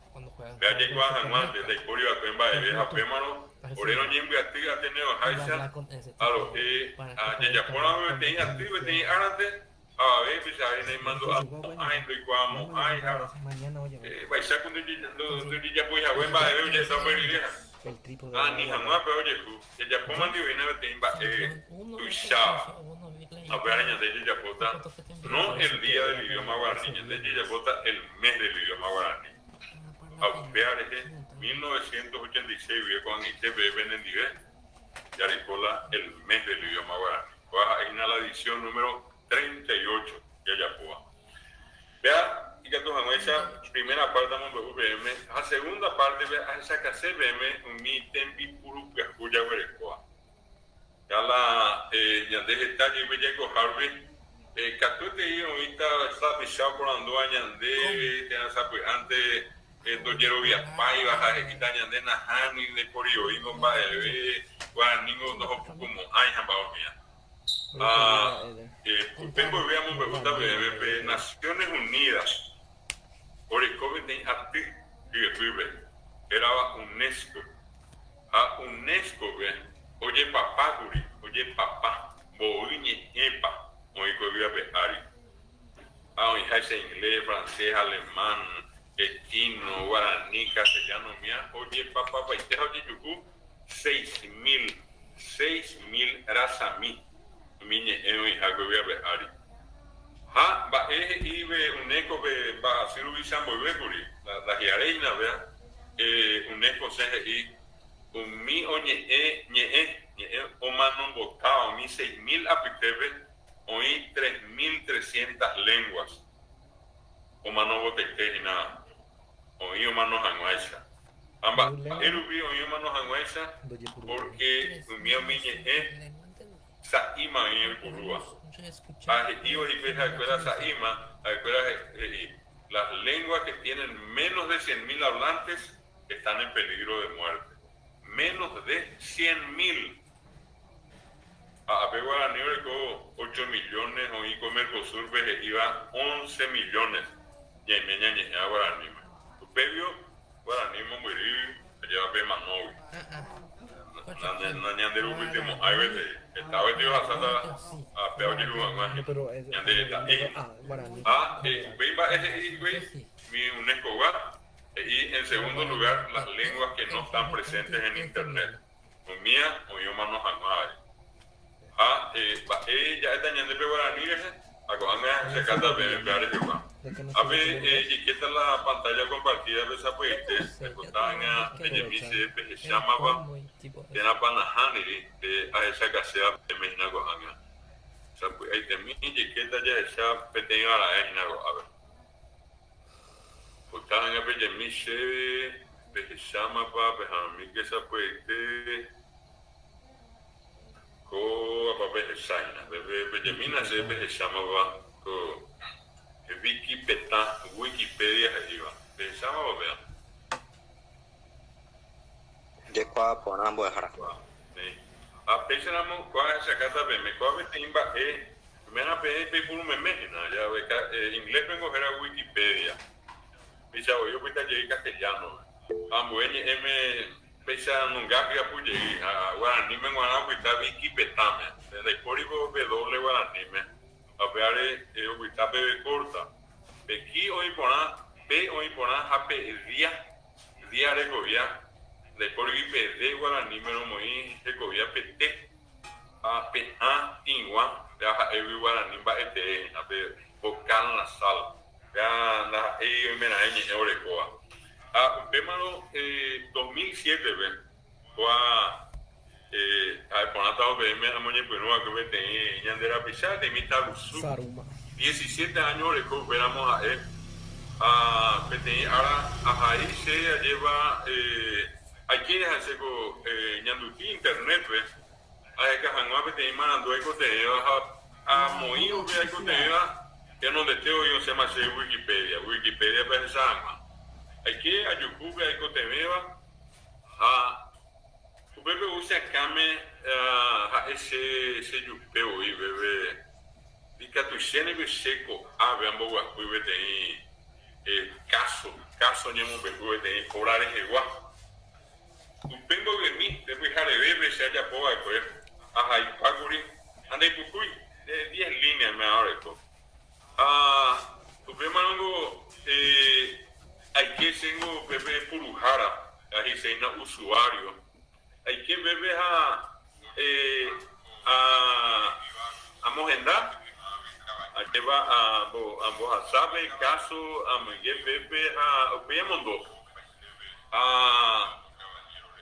Pe ajaikuaa hag̃uánte, ndaipóri va'ekue mba'eve ha upémarõ ore roñembyaty Ateneoháicha ha ro'e jajapóramo peteĩ aty peteĩ árante, avave peichahári naimandu'amo'ãi, ndoikuaamo'ãi ha vaicháku ndojejapoihague mba'eve ojehecha upe rire ha ani hag̃ua pe ojehu, jajapómante oĩna peteĩ mba'e tuicháva. Ha upévare ñande jajapóta no el día del idioma guarani, ñande jajapóta el mes del idioma guarani. Ha upéva rehe 1986 guive ko'ag̃aite peve penendive jareko la el mes del idioma guarani. Kóva ha'e hína la edición número 38 jajapóva. Péa ikatu hag̃uáicha primera parte amombe'u peẽme ha segunda parte-pe ahechakase peẽme umi tembipuru pyahu jaguerekóva. Péa la ñande heta jeype jaikohárupi katuetei oĩta tapicha oporandúva ñandéve térã sapy'ánte ndojeroviapáiva ha he'íta ñande nahániri ndaiporivoíngo mba'eve, guaranígo ndohopukumo'ãi ha mba'e umíva. Ha upe mboyve amombe'úta peẽme pe Naciones Unidas oreko peteĩ aty hyepýpe hérava UNESCO. Ha UNESCO-pe ojepapákuri, ojepapa mboy ñe'ẽpa oĩ ko yvy ape ári. Ha oĩháicha inglés, francés, alemán, chino, guaraní, castellano umíva ojepapapaite ha ojejuhu 6000, 6000 rasami umi ñe'ẽ oĩha ko yvy ape ári. Ha mba'e he'i pe UNESCO-pe mba'asy ruvicha mboyve kuri, ndahi'aréi hína upéva, UNESCO osẽ he'i umi oñe'ẽ ñe'ẽ, ñe'ẽ omanombotáva umi 6000 apytépe oĩ 3300 lenguas omanovotaite hína oĩ omano hag̃uáicha. Ha mba'e rupi oĩ omano hag̃uáicha? Pórke umi umi ñe'ẽ sa'íma oĩ oipurúva. Ha he'ívo hikuái ha'ekuéra sa'íma, ha'ekuéra he'i, Las lenguas que tienen menos de cien mil hablantes están en peligro de muerte. Menos de cien mil! Ha ápe guarani oreko ocho millones oĩ ko Mercosur-pe he'íva once millones ñaime ñañe'ẽva guaraníme. Upévio guarani mombyry ajéva pe manógui. Nañanderupytymo'ãi gueteri. Heta gueteri ohasáta ápe ojehu hag̃ua ñande reta'i. Ha upéi mba'e he'i hikuái umi UNESCO-gua, he'i en segundo lugar las lenguas que no están presentes en internet. Umía oĩ omano hag̃ua avei. Ha mba'e ja'éta ñande pe guarani rehe? Ha ko'ág̃a ahechakáta peẽme pe arejegua. Ápe jaikéta la pantalla compartida-pe sapy'aite, aipota ág̃a pejemi che pehechámapa térãpa nahániri pe ahechakaséva peẽme hína ko'ág̃a. Sapy'aitemi jaikéta jahecha peteĩva ra'e hína ko'ápe. Pota ág̃a pejemi chéve pehechámapa peha'ãmíke sapy'aite kóvapa pehecháina. Pejemína chéve pehechámapa ko Vikipetã, Wikipedia he'íva. Pehechámapa péva? Jekuaa porã mbo'ehára. Néi. Ha péicharamo kóa ahechakáta peẽme, kóa peteĩ mba'e oimérã peẽ peipuru meme hína, javeka inglés-pe ngo héra Wikipedia, péicha voi opyta jey castellano-pe. Ha ambue ñe'ẽme péicha nunga hyapu jey, ha guaraníme g̃uarã opyta Vikipetãme, ndaipóri W guaraníme, ha upévare opyta peve corta. Pe ki oĩ porã, pe oĩ porã ha pe dia, dia rekovia, ndaipórigui pe de guaraníme romoĩ hekovia pe te ha pe ã tĩgua, péva ha'égui guarani mba'etee hína pe vocal nasal, péva ndaha'éi oimeraẽ ñe'ẽ orekóva. Ha upémarõ 2007-pe kóa ha'e porãtava peẽme amoñepyrũ va'ekue peteĩ ñande rapicha, peteĩ mitãrusu, 17 áño oreko upéramo ha'e, ha peteĩ ára ahai che ajéva aike ha che ko ñanduti internet-pe aheka hag̃ua peteĩ marandu aikotevẽva ha amoĩ upe aikotevẽva tenondete oĩ osẽma che Wikipedia, Wikipedia-pe ahecha hag̃ua. Aike ajuhu pe aikotevẽva ha upépe ou che akãme ha'e che chejupe voi upépe ikatuichéniko che ko'ápe amboguapy peteĩ káso, káso ñemombe'u peteĩ hóra rehegua. Upe mboyvemi pe pyharevépe che ajapo va'ekue ahaipákuri ha ndaipukúi de diez línea me areko. Ha upémarõngo aike chéngo upépe puruhára, ahechaína usuario. Aike upépe ha amohenda, ajépa ambohasa pe káso amoinge pépe ha upéi amondo. Ha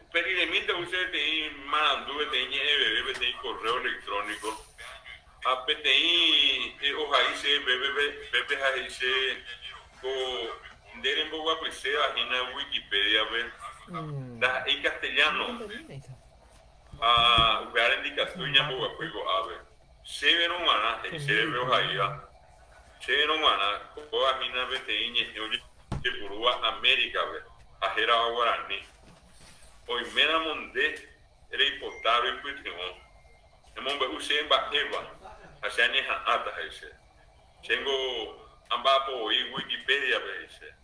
upe riremínte oúse peteĩ marandu, peteĩ ñe'ẽveve, peteĩ correo electrónico, ha peteĩ ohai che pépe, pépe ha he'i che ko nde remboguapyséva hína Wikipedia-pe ndaha'éi castellano, ha upévare ndikatúi ñamboguapy ko'ápe. Chéverõ g̃uarã, he'i chéve ohaíva, chéverõ g̃uarã, kóva hína peteĩ ñe'ẽ ojepurúva América-pe ha hérava guarani. Oiméramo nde reipota roipytyvõ, emombe'u chéve mba'épa ha che añeha'ãta, he'i che. Chéngo amba'apo voi Wikipedia-pe, he'i che.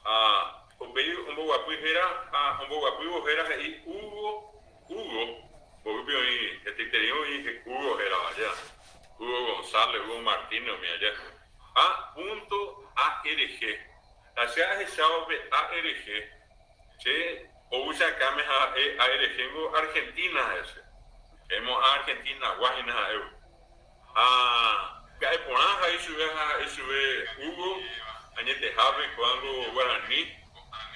Ha upéi omboguapy héra ha omboguapývo héra he'i Hugo, Hugo, mboýpe oĩ hetaiterei oĩ Hugo hérava aja, Hugo González, Hugo Martínez umi aja. Ha punto ARG. Ha che ahechávo pe ARG, che ou che akãme ha ha'e ARG ngo Argentina ha'e che. Emo'ã Argentina-gua hína ha'évo. Ha pya'e porã ha'e chupe ha ha'e chupe Hugo, añetehápe ko'ág̃a guarani,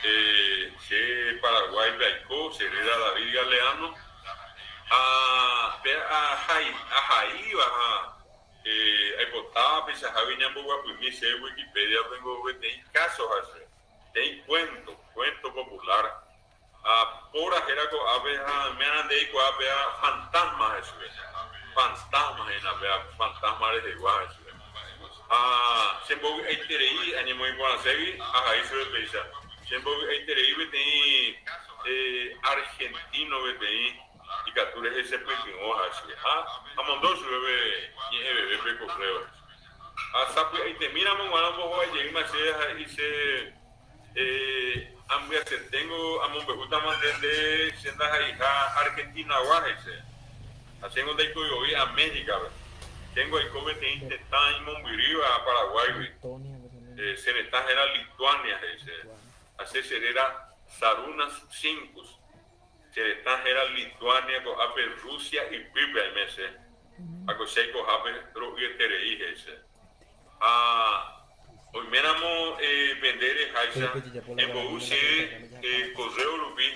che Paraguáipe aiko, che réra David Galeano, ha pe ahaíva ha aipotáva peichahágui ñamboguapymi che Wikipedia-pe ngo peteĩ káso ha che, peteĩ cuento, cuento popular, Ha póra héra ko'ápe ha oimérã nde eikuaa péva fantasma he'i chupe. Fantasma hína péva, fantasma rehegua he'i chupe. Ha chembovy'aiterei añemoĩ porãségui ahai chupe péicha. Chembovy'aiterei peteĩ argentino peteĩ ikatu rehe chepytyvõ ha'e chupe. Ha amondo chupe pe ñe'ẽveve pe correo. Ha sapy'aitemíramo g̃uarã ombohovái jeýma chéve ha he'i che. Ambyasyeténgo amombe'útama nde nde che ndaha'eiha Argentina-gua, he'i che. Ha chéngo ndaikói voi América-pe. Chéngo aiko peteĩ tetã imombyrýva Paraguáigui. Che retã héra Lituania, he'i che. Ha che che réra Sarunas Sinkus. Che retã héra Lituania, ko'ápe Rusia ypýpe aime che. Ha ko che aikohápe ro'yeterei, he'i che. Ha oiméramo pende reháicha embou che correo rupi,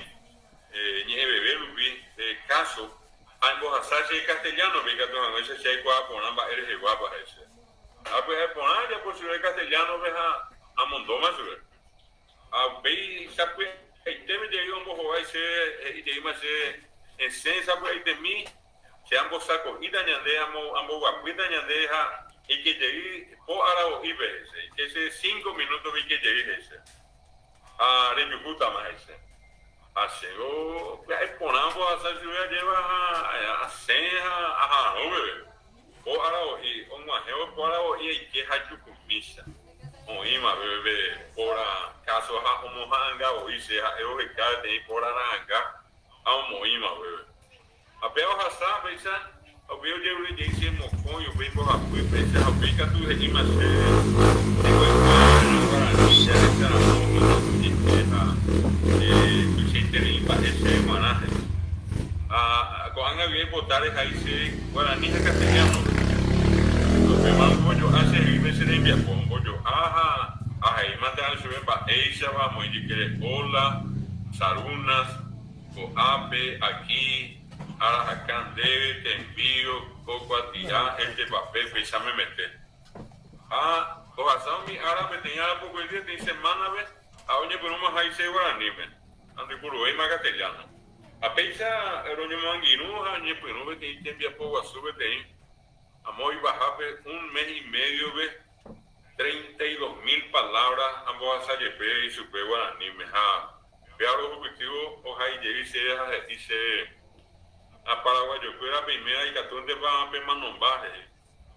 ñe'ẽveve rupi, káso, ha embohasa che castellano-pe ikatu hag̃uáicha che aikuaa porã mba'e reheguápa, he'i che. Ha pya'e porã ajapo chupe castellano-pe ha amondóma chupe. Ha upéi sapy'aitépe jey ombohovái che, he'i jeýma che, Esẽ sapy'aitemi, che ambosako'íta ñande, amboguapýta ñande ha eike jey po aravo'ípe, he'i che. Eike che cinco minútope eike jey, he'i che. Ha rejuhútama, he'i che. Ha chéngo pya'e porã ombohasa chupe ajéva ha asẽ ha aha'arõ peve. Po aravo'i og̃uahẽvo po aravo'i aike ha jukumícha. Oĩma peve pe póra káso ha omoha'anga voi che ha'e oheka peteĩ póra ra'anga ha omoĩma peve. Ha péva ohasa péicha, ha upéi ojerure jey che mokõi, upéi mbohapy péicha, ha upéi katu he'íma che cheguekuaa guarani jahecharamo hína ojehe ha tuichaiterei mba'e chéve g̃uarã, he'i. Ha ko'ág̃a guive aipota rehai che guarani ha castellano-pe. Ha upéma ombojo'a chehegui pe che rembiapo, ombojo'a ha ahaímante chupe mba'éichapa amoĩ jykére Hola, Sarunas, Ko'ápe, aquí, arahaka ndéve, te envío, ko kuatia, este papel, péicha memete. Ha ohasa umi ára peteĩ ára pokõi peteĩ semánape ha oñepyrũma háicha guaraníme, ha ndoipuruvéima castellano. Ha péicha roñomoangirũ ha oñepyrũ peteĩ tembiapo guasu peteĩ amo ipahápe un mes y medio-pe 32 mil palabra ambohasa jepe ichupe guaraníme ha Pe arohupytývo ohai jey chéve ha he'i chéve, Ha paraguayokuéra peiméva ikatúntepa pemanomba, he'i.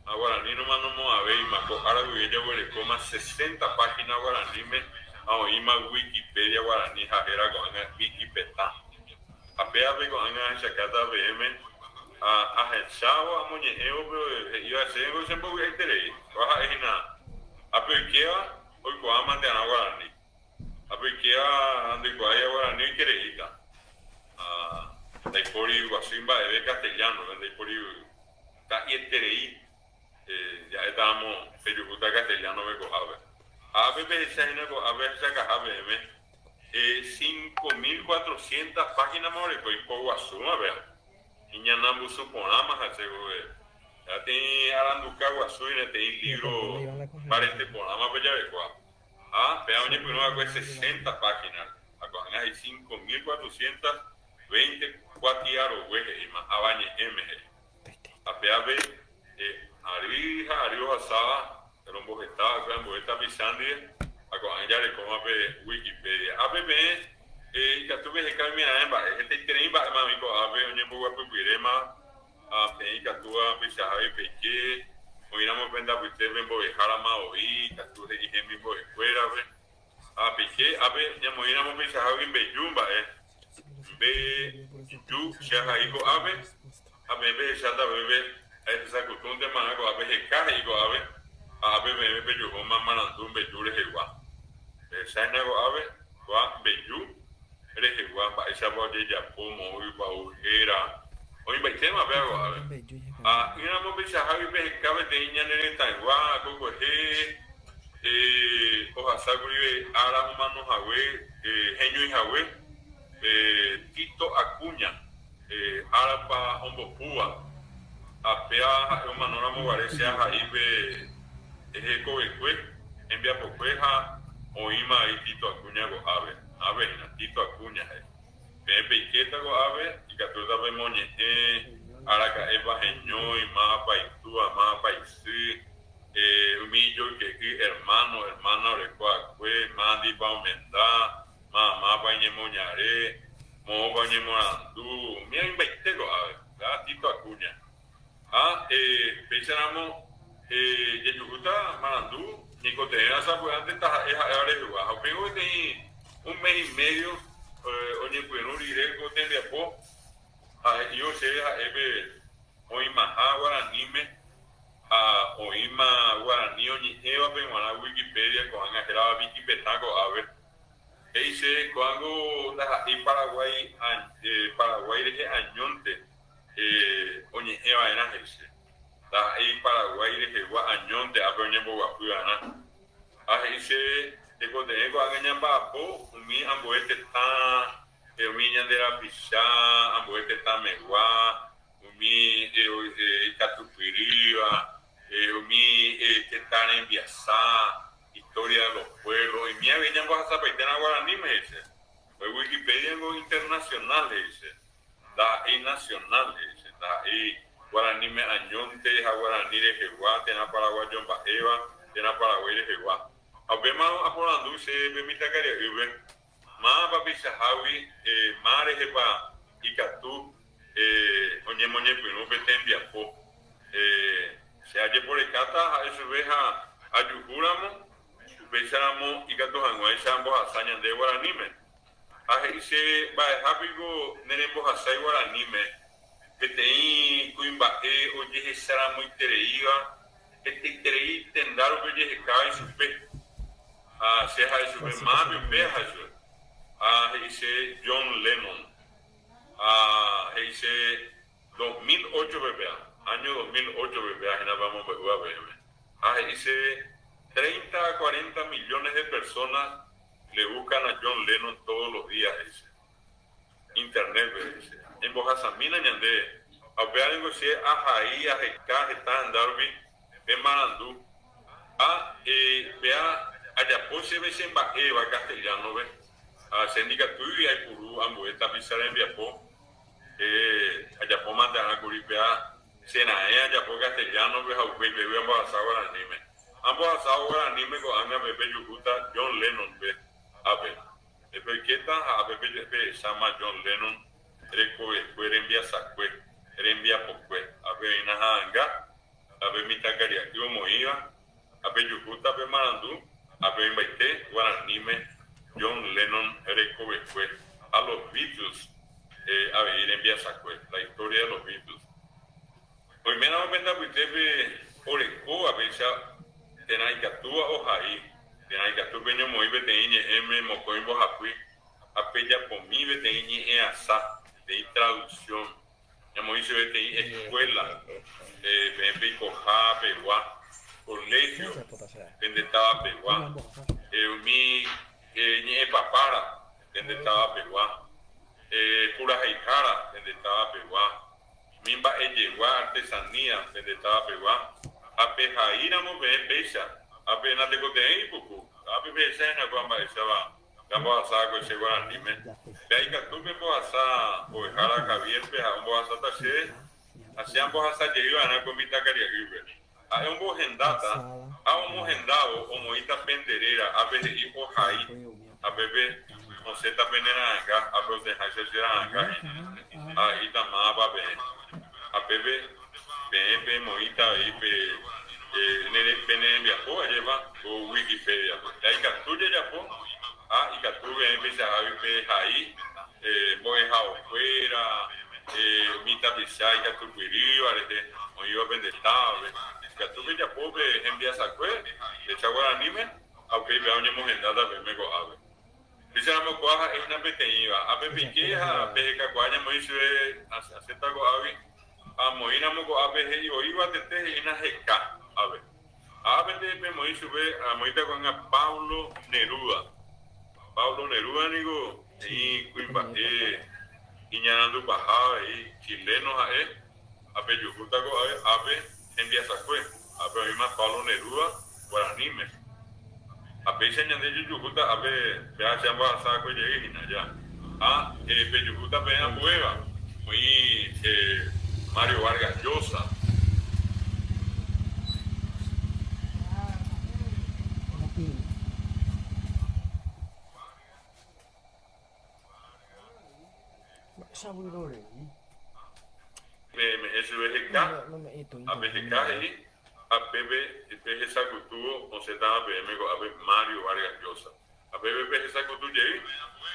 Ha guarani nomanomo'ãvéima, ko ára guive jaguerekóma 60 página guaraníme ha oĩma Wikipedia guarani ha héra ko'ág̃a Vikipetã. Ha pévape ko'ág̃a ahechakáta peẽme ha ahechávo amoñe'ẽvo pe he'íva chéve chembovy'aiterei. Kóva ha'e hína ápe oikéva oikuaámante arã guarani. Ha peikéva ndoikuaáiva guarani oikereíta. Ha ndaipóri guasu imba'eve castellano-pe, ndaipóri ka'ieterei ja'éta ramo pejuhúta castellano-pe ko'ápe. Ha ápe pehecha hína ko'ápe ahechakaha peẽme 5400 páginama oreko ipoguasúma péva. Iñanambusu porãma ha che vove. Peteĩ aranduka guasu hína, peteĩ lívro mbarete porãma pe javekuaa. Ha péva oñepyrũ va'ekue 60 páginare, ha ko'ág̃a he'i 5420 kuatia rogue he'íma, avañe'ẽme he'i. Ha pévape ary ha ary ohasáva romboheta va'ekue ambue tapicha ndive, ha ko'ág̃a jarekóma pe Wikipedia. Ápe peẽ ikatu peheka oimeraẽ mba'e, hetaiterei mba'éma oĩ ko'ápe oñemboguapypyréma Ha peẽ ikatúva peichahágui peike, oĩramo pende apytépe mbo'ehárama voi, ikatu he'i hemimbo'ekuérape. Ha peike, ápe ñamoĩramo peichahágui mbeju mba'e, mbeju che ahai ko'ápe, ha peẽ pehecháta upépe ahechakutúntemarã ko'ápe heka he'i ko'ápe, ha ápe peẽme pejuhúma marandu mbeju rehegua. Pehecháina ko'ápe, ko'a mbeju. Rehegua mba'éichapa ojejapo moõguipa ou héra, oĩmbaitéma péva ko'ápe. Ha ỹramo peichahágui peheka peteĩ ñane retãygua kokuehe ohasákuri ára omano hague heñói hague Tito Acuña árapa ombopúva ha péva ha'e omanóramo guare che ahai pe hekovekue, hembiapokue ha oĩma avei Tito Acuña ko'ápe. Ave hína, Tito Acuña he'i. Peẽ peikéta ko'ápe, ikatúta pemoñe'ẽ araka'épa heñói, mávapa itúva, mávapa isy, umi ijoyke'y, hermano, hermana oreko akue, mávapa omenda, mávapa iñemoñare, moõpa oñemoarandu, umi oĩmbaite ko'ápe. Tito Acuña. Ha péicharamo jajuhúta marandu ñaikotevẽva sapy'ánte taha'e ha'éva rehegua. Ha upéi peteĩ un mes y medio oñepyrũ rire ko tembiapo ha he'ívo chéve ha'e pe oĩmaha guaraníme ha oĩma guarani oñe'ẽvape g̃uarã Wikipedia ko'ág̃a hérava Vikipetã ko'ápe. He'i chéve ko'ág̃a ndaha'éi Paraguái Paraguái rehe añónte oñe'ẽ va'erã he'ise. Ndaha'éi Paraguái rehegua añónte ápe oñemboguapy va'erã. Ha he'ise tekotevẽ ko'ág̃a ñamba'apo umi ambue tetã, umi ñande rapicha ambue tetãmegua, umi ikatupyrýva, umi tetã rembiasa, historia de los pueblos, oime avei ñambohasapaitérã guaraníme he'ise. Pe Wikipedia ningo internacional he'ise. Ndaha'éi nacional, he'ise, ndaha'éi guaraníme añónte ha guarani rehegua térã paraguayo mba'éva térã Paraguái rehegua. Ha upémarõ aporandu che pe mitãkaria'ýpe, Mávapa peichahágui má rehepa ikatu oñemoñepyrũ pe tembiapo. Che ajeporekáta ha'e chupe ha ajuhúramo, upéicharamo ikatu hag̃uáicha ambohasa ñande guaraníme. Ha he'i chéve, Mba'eha piko nerembohasái guaraníme peteĩ kuimba'e ojehecharamoitereíva hetaiterei tenda rupi ojehekáva ichupe? Ha che ha'e chupe, Mávape upéva? Ha'e chupe. Ha he'i chéve, John Lennon. Ha he'i chéve, 2008-pe péva, áño 2008-pe péva hína pe amombe'úva peẽme. Ha he'i chéve, Treinta a cuarenta millones de personas le buscan a John Lennon todos los días, he'i chéve. Internet-pe, he'i chéve. Embohasamína ñande. Ha upéva ningo che ahai aheka heta henda rupi pe marandu. Ha péa ajapo chéve che mba'éva castellano-pe ha che ndikatúigui aipuru ambue tapicha rembiapo. Che ajapo mante'arã kuri péa che raẽ ajapo castellano-pe ha upéi pégui ambohasa guaraníme. Ambohasávo guaraníme ko'ág̃a pe pejuhúta John Lennon-pe ápe. Pe oikéta ha ápe pehecháma John Lennon rekovekue rembiasakue, rembiapokue. Ápe oĩna ha'anga, ápe mitãkaria'y omoĩva, ha pejuhúta pe marandu, ápe oĩmbaite guaraníme John Lennon rekovekue ha los Beatles avei rembiasakue, la historia de los Beatles. Oiméramo pende apytépe orekóva péicha térã ikatúva ohai, térã ikatu peñomoĩ peteĩ ñe'ẽme mokõi mbohapy ha pejapomi peteĩ ñe'ẽasa, peteĩ traducción, ñamoĩ chéve peteĩ escuela peẽ peikoha pegua, colegio pende táva pegua, umi ñe'ẽpapára pende táva pegua, puraheihára pende táva pegua, Umi mba'ejegua, artesanía, pende táva pegua, ha pehaíramo peẽ péicha, ha pe natekotevẽi ipuku, ha pe pehecha hína ko'ã mba'éichava ambohasa va'ekue che guaraníme, pe aikatu pembohasa mbo'ehára Javier-pe ha ombohasáta chéve, ha che ambohasa jey va'erã ko mitãkaria'ýpe. Ha'e ombohendáta, ha omohendávo omoĩta pende réra, ápe he'i ohai, ha pépe osẽta pene ra'ãnga, ápe osẽháicha che ra'ãnga hína, ha he'íta mávapa peẽ. Ha pépe peẽ pemoĩta avei pe pene rembiapo ajépa ko Wikipedia-pe. Ha ikatu jajapo, ha ikatu peẽ peichahágui pehai mbo'ehaokuéra, umi tapicha ikatupyrýva rehe oĩva pende távape, ikatu pejapo pe hembiasakue pehecha guaraníme ha upéi péva oñemohendáta peẽme ko'ápe. Péicharamo kóa ha'e hína peteĩva, ápe peike ha pehekakuaa ñamoĩ chupe asẽta ko'águi ha amoĩramo ko'ápe he'i oĩva tete he'ína heka ápe. Ha ápente pemoĩ chupe amoĩta ko'ág̃a Pablo Neruda. Pablo Neruda niko he'i kuimba'e iñarandupaha avei chileno ha'e ha pejuhúta ko'ápe ápe hembiasakue, ápe oĩma Pablo Neruda guaraníme. Ha péicha ñande jujuhúta ápe péva che ambohasa akue jey hína ja. Ha pejuhúta peẽ ambuéva, oĩ Mario Vargas Llosa. Peme'ẽ chupe heka, ha pe heka he'i, ha pépe pe hesakutúvo osẽtava peẽme ko'ápe Mario Vargas Llosa. Ha pépe pe hesakutu jey,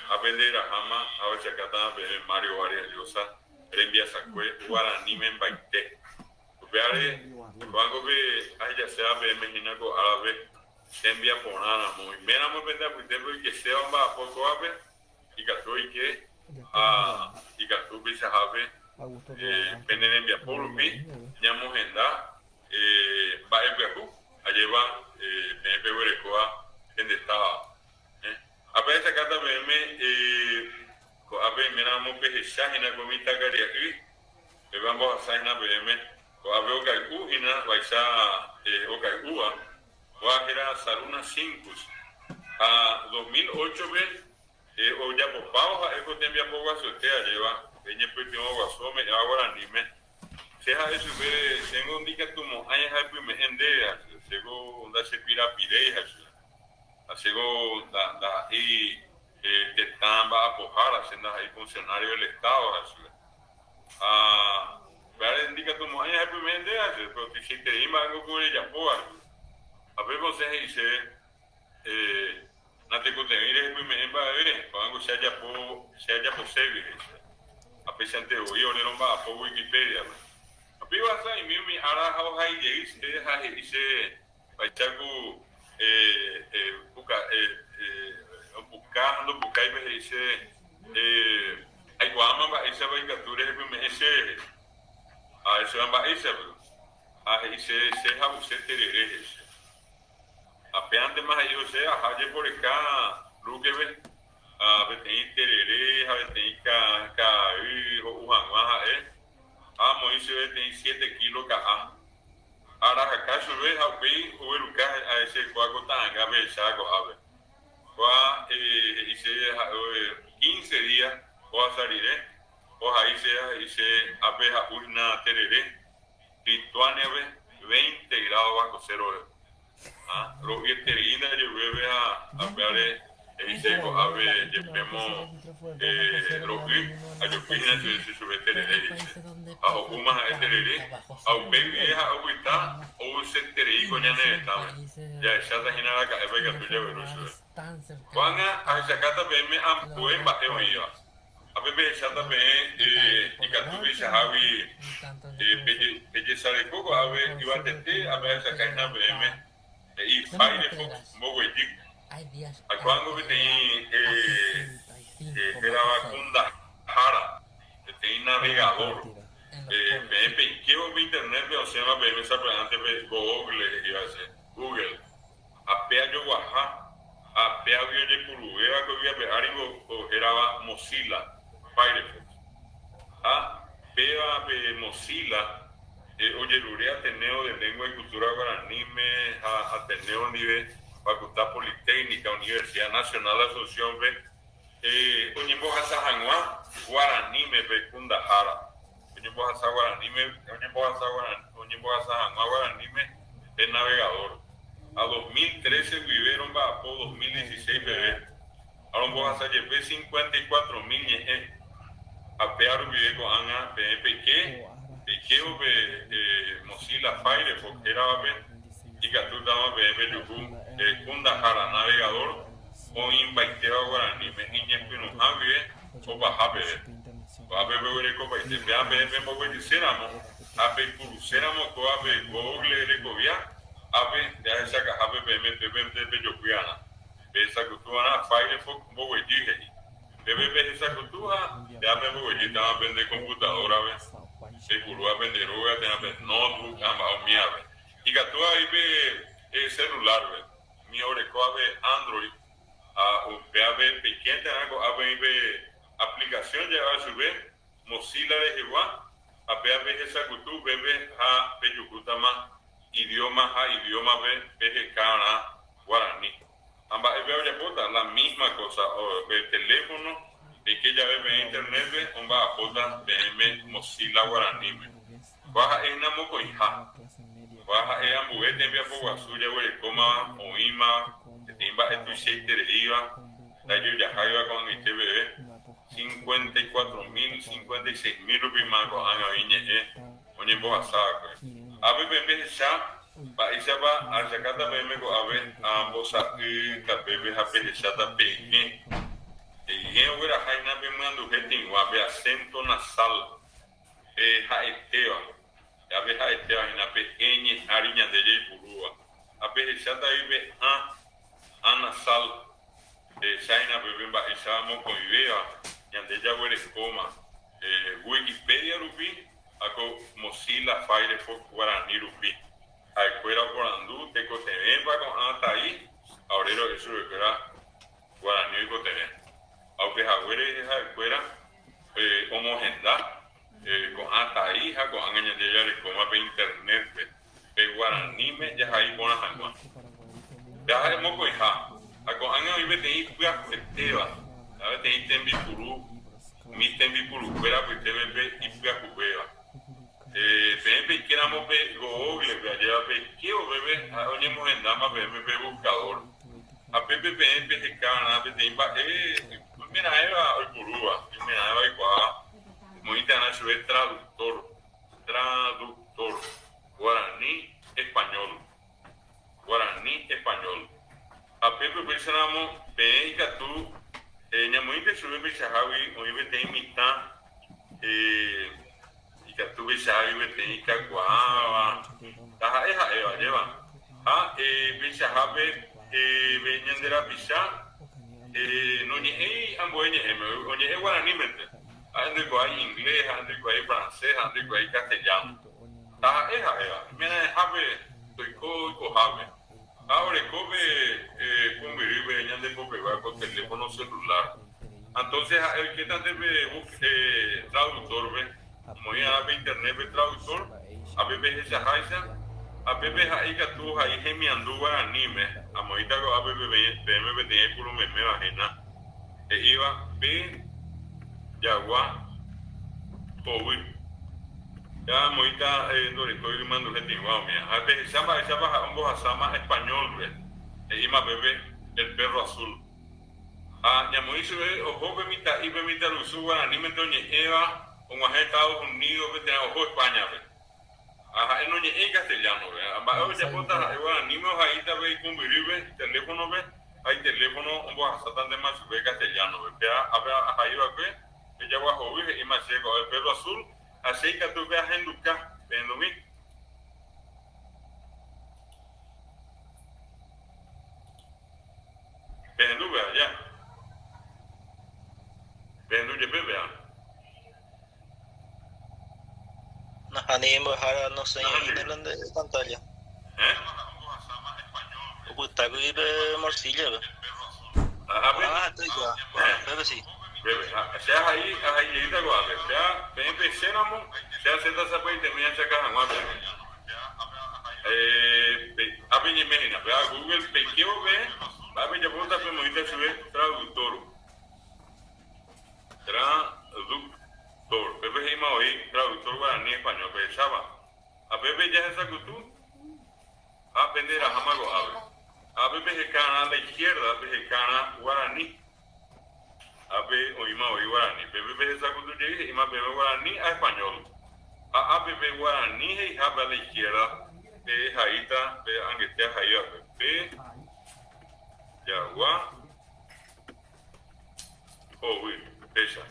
ha pende raháma ha ohechakátava peẽme Mario Vargas Llosa rembiasakue guaraníme mbaite. Upévare, ko'ág̃a ahejaséva peẽme hína ko árape tembiaporã ramo. Oiméramo pende apytépe oikeséva omba'apo kóvape, ikatu oike ha ikatu peichahápe pene rembiapo rupi ñamohenda mba'e pyahu ajépa peẽ peguerekóva pende táva. Ha pehechakáta peẽme ko'ápe oiméramo pehecha hína ko mitãkaria'y, péva ambohasa hína peẽme Ko'ápe okay'u hína vaicha okay'úva, kóa héra Saruna Cinkus, ha 2008-pe ojapopávo ha'e ko tembiapo guasuete ajéva pe ñepytyvõ guasu ome'ẽva guaraníme. Che ha'e chupe, chéngo ndikatumo'ãi ahepyme'ẽ ndéve, ha chéko ndachepirapiréi, ha chéko ndaha'éi. Tetã mba'apohára, che ndaha'éi funcionario del Estado, ha'e chupe. Ha upévare ndikatumo'ãi ahepyme'ẽ nde, ha'e chupe, péro tuichaiterei mba'éngo ku rejapóva, ha'e chupe. Ha pépe osẽ he'i chéve, Natekotevẽi rehepyme'ẽ mba'eve, ko'ág̃a che ajapo, che ajaposégui, he'i chéve. Ha péichante voi ore romba'apo Wikipedia-pe. Ha péva sa'imi umi ára ha ohai jey chéve ha he'i chéve, Vaicha ku opuka ha ndopukáipe he'i che aikuaáma mba'éichapa ikatu rehepyme'ẽ che rehe. Ha ahecha mba'éichapa. Ha he'i che che ha'use terere he'i che. Ha péantema he'i che aha jeporeka Lúkepe ha peteĩ terere ha peteĩ ka'ay ho'u hag̃ua ha'e ha amoĩ chéve peteĩ siete kílo ka'a. Arahaka chupe ha upéi ogueruka ahechakuaa ko ta'anga pehecha ko'ápe. Kóa he'i chéve ha'e quince día ohasa rire, ohai chéve ha he'i che ápe ha'u hína terere Lituania-pe veinte grado bajo cero-pe. Ha ro'yeterei ndaje upépe ha upévare he'i che ko'ápe jepémo ro'y ajopi hína che chupe terere he'i che. Ha ho'úma ha'e terere ha upe guive ha'e opyta ouseterei ko ñane retãme. Jahecháta hína araka'épa ikatu jagueru chupe. Ko'ág̃a ahechakáta peẽme ambue mba'e oĩva. Ha pe pehecháta peẽ ikatu peichahágui pejesareko ko'ápe yvatete ha pe ahechakahína peẽme, he'i Firefox mboguejy. Ha ko'ág̃a peteĩ hérava kundahára, peteĩ navegador. Peẽ peikévo pe internet-pe osẽva peẽme sapy'ánte pe Google he'íva che, Google. Ha pe ajoguaha ha péagui ojepuruvéva ko yvy ape ári hérava Mozilla Firefox. Ha péva pe Mozilla ojerure Ateneo de Lengua y Cultura Guaraníme ha Ateneo ndive Facultad Politécnica Universidad Nacional de Asunción-pe oñembohasa hag̃ua guaraníme pe kundahára. Oñembohasa guaraníme, oñembohasa guarani, oñembohasa hag̃ua guaraníme pe navegador. Ha 2013 guive romba'apo 2016 peve, ha rombohasa jepe 54.000 ñe'ẽ. Ha péa rupive ko'ág̃a peẽ peike, peikévo pe Mozilla Firefox héravape, ikatútama peẽ pejuhu kundahára, navegador, oĩmbaitéva guaraníme iñepyrũha guive opaha peve. Ko'ápe peguerekopaite péva peẽ pemboguejyséramo ha peipuruséramo kóvape Google rekovia, ápe jahechakahápe peẽme pépente pejopy'arã. Pehesakutu'arã Firefox mboguejy he'i. Pépe pehesakutu ha péva pemboguejýtama pende komputadórape, peipurúva pende róga térã pe notebook ha mba'e umívape. Ikatu avei pe celular-pe, umi orekóvape Android ha upévape peikénterã ko'ápe oĩ pe Aplicación ja'éva chupe Mozilla rehegua ha péva pehechakutu upépe ha pejuhútama idioma ha idioma-pe pehekarã guarani. Ha mba'épe ojapóta? La misma cosa, pe teléfono peike jave peẽ internet-pe omba'apóta peẽme Mozilla guaraníme. Kóa ha'e hína mokõiha. Kóa ha'e ambue tembiapo guasu jaguerekómava oĩma peteĩ mba'e tuichaitereíva Ndajojaháiva ko'ag̃aite peve, 54.000, 56.000 rupima ko'ág̃a oĩ ñe'ẽ oñembohasa va'ekue. Ápe pehecha mba'éichapa ahechakáta peẽme ko'ápe ambosa'y tapépe ha pehecháta peẽ. Peẽ ogueraha hína pe myanduhe tĩgua, pe acento nasal, pe ha'etéva. Ápe ha'etéva hína pe ẽ ñe'ári ñande jaipurúva. Ha pehecháta pe ã, ã nasal. China peve mba'éicha mokõivéva ñande jaguerekóma Wikipedia rupi ha ko Mozilla Firefox guarani rupi. Ha'ekuéra oporandu tekotevẽpa ko'ã tai ha ore ro'e chupekuéra guarani oikotevẽ. Ha upe hague rehe ha'ekuéra omohenda ko'ã tai ha ko'ág̃a ñande jarekóma pe internet-pe pe guaraníme jahai porã hag̃ua. Jaha'e mokõiha, ha ko'ág̃a oĩ peteĩ ipyahuetéva, ha peteĩ tembipuru, umi tembipurukuéra apytépe pe ipyahuvéva. Peẽ peikéramo pe Google-pe, ajépa peike upépe ha'e oñemohendáma peẽme pe buscador. Ha pépe peẽ peheka va'erã peteĩ mba'e oimeraẽva oipurúva, oimeraẽva oikuaa omoĩta va'erã chupe traductor, traductor, guarani, español, guarani, español. Ha pépe upéicharamo peẽ ikatu ñamoĩnte chupe peichahágui oĩ peteĩ mitã Ikatu peichahágui peteĩ ikakuaáva, taha'e ha'éva, ajépa? Ha peichahápe pe ñande rapicha noñe'ẽi ambue ñe'ẽme, oñe'ẽ guaranímente. Ha'e ndoikuaái inglés, ha'e ndoikuaái francés, ha'e ndoikuaái castellano. Taha'e ha'éva, imera'ẽhápe toiko oikohápe. Ha oreko pe pumbyrýpe ñande popegua ko teléfono celular. Entonces ha'e oikétante pe traductor-pe, omoĩ arã pe internet-pe traductor, ha pe pehechaháicha, ha pépe ha'e ikatu ohai hemiandu guaraníme, amoĩta ko'ápe peẽme peteĩ aipuru meméva hína, he'íva pe jagua hovy. Ja amoĩta ndorekói ymanduhe tĩgua umíva. Ha pehecha mba'éichapa ha'e ombohasáma español-pe, he'íma pépe el perro azul. Ha ñamoĩ chupe oho pe mitã'i pe mitãrusu guaranímente oñe'ẽva og̃uahẽ Estados Unidos-pe térã oho España-pe. Ha ha'e noñe'ẽi castellano-pe. Ha mba'e ojapóta ha'e guaraníme ohaíta pe ikumbyrýpe, iteléfono-pe, ha iteléfono ombohasátantema chupe castellano-pe. Péa ápe ahai va'ekue, pe jagua hovy he'íma che ko'ápe perro azul, ha che ikatu pe ahenduka, pehendumi. Pehendu pe aja. Pehendu jepe pe a. Nahániri mbo'ehára nosẽi oĩne la nde pantalla. Eh? Opyta kuri pe morcilla-pe. Ahápe. Ah, estoy ya. Eh. Pépe sí. Pépe. Ha, che ahai, ahai jeýta ko'ápe. Che a, peẽ peséramo, che asẽta sapy'aitemi achaka hag̃ua peẽme. Ápe ñe'ẽ hína, pe Google peikévo peẽ, mba'épa ijapóta pemoĩta chupe traductor. Traductor. Pépe he'íma voi traductor guarani español pehecháva. Ha pépe jahesakutu ha pende raháma ko'ápe. Ápe pehekárã a la izquierda pehekárã guarani. Ápe oĩma voi guarani. Pépe pehesakutu jey he'íma peẽme guarani ha español. Ha ápe pe guarani he'ihápe a la izquierda pe haíta pe angete ahaívape. Pe jagua hovy. Péicha.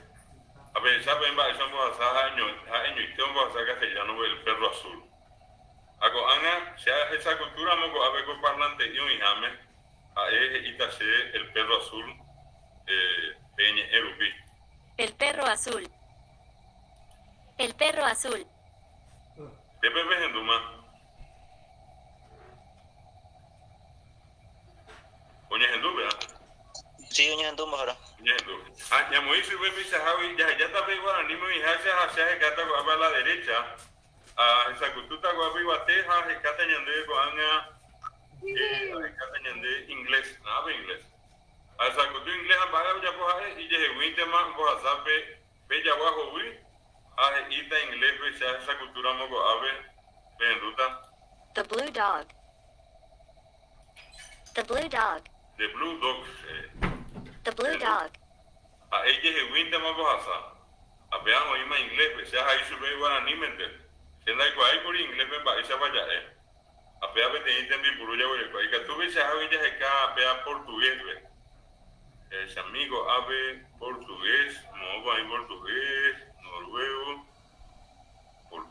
Ha pehecha peẽ mba'éicha ombohasa ha'eñoite ombohasa castellano-pe el perro azul. Ha ko'ág̃a che ahechakutúramo ko'ápe ko parlante'i oĩháme, Ha'e he'íta chéve el perro azul pe ñe'ẽ rupi. El perro azul. El perro azul. Pépe pehendúma. Oñehendu péva? Sí, oñehendu mbo'ehára. Oñehendu. Ha ñamoĩ chupe peichahágui jahejáta pe guaraníme oĩháicha ha che ahekáta ko'ápe a la derecha. Ahesakutúta ko'ápe yvate ha ahekáta ñandéve ko'ág̃a Ahekáta ñande inglés, nada inglés. Ahesakutu inglés ha mba'e ojapo ha'e ijeheguíntema ombohasa pe pe jagua hovy ha he'íta inglés-pe che ahesakutúramo ko'ápe pehendúta. The blue dog. The blue dog. The blue dog. The blue dog. Ha'e ijeheguíntema ombohasa. Ha péva oĩma inglés-pe, che ahai chupe guaranímente. Che ndaikuaáikuri inglés-pe mba'éichapa ja'e. Ha péva peteĩ tembipuru jaguereko. Ikatu peichahágui jaheka péva portugués-pe. Jahechami ko'ápe portugués, moõpa oĩ portugués, noruego,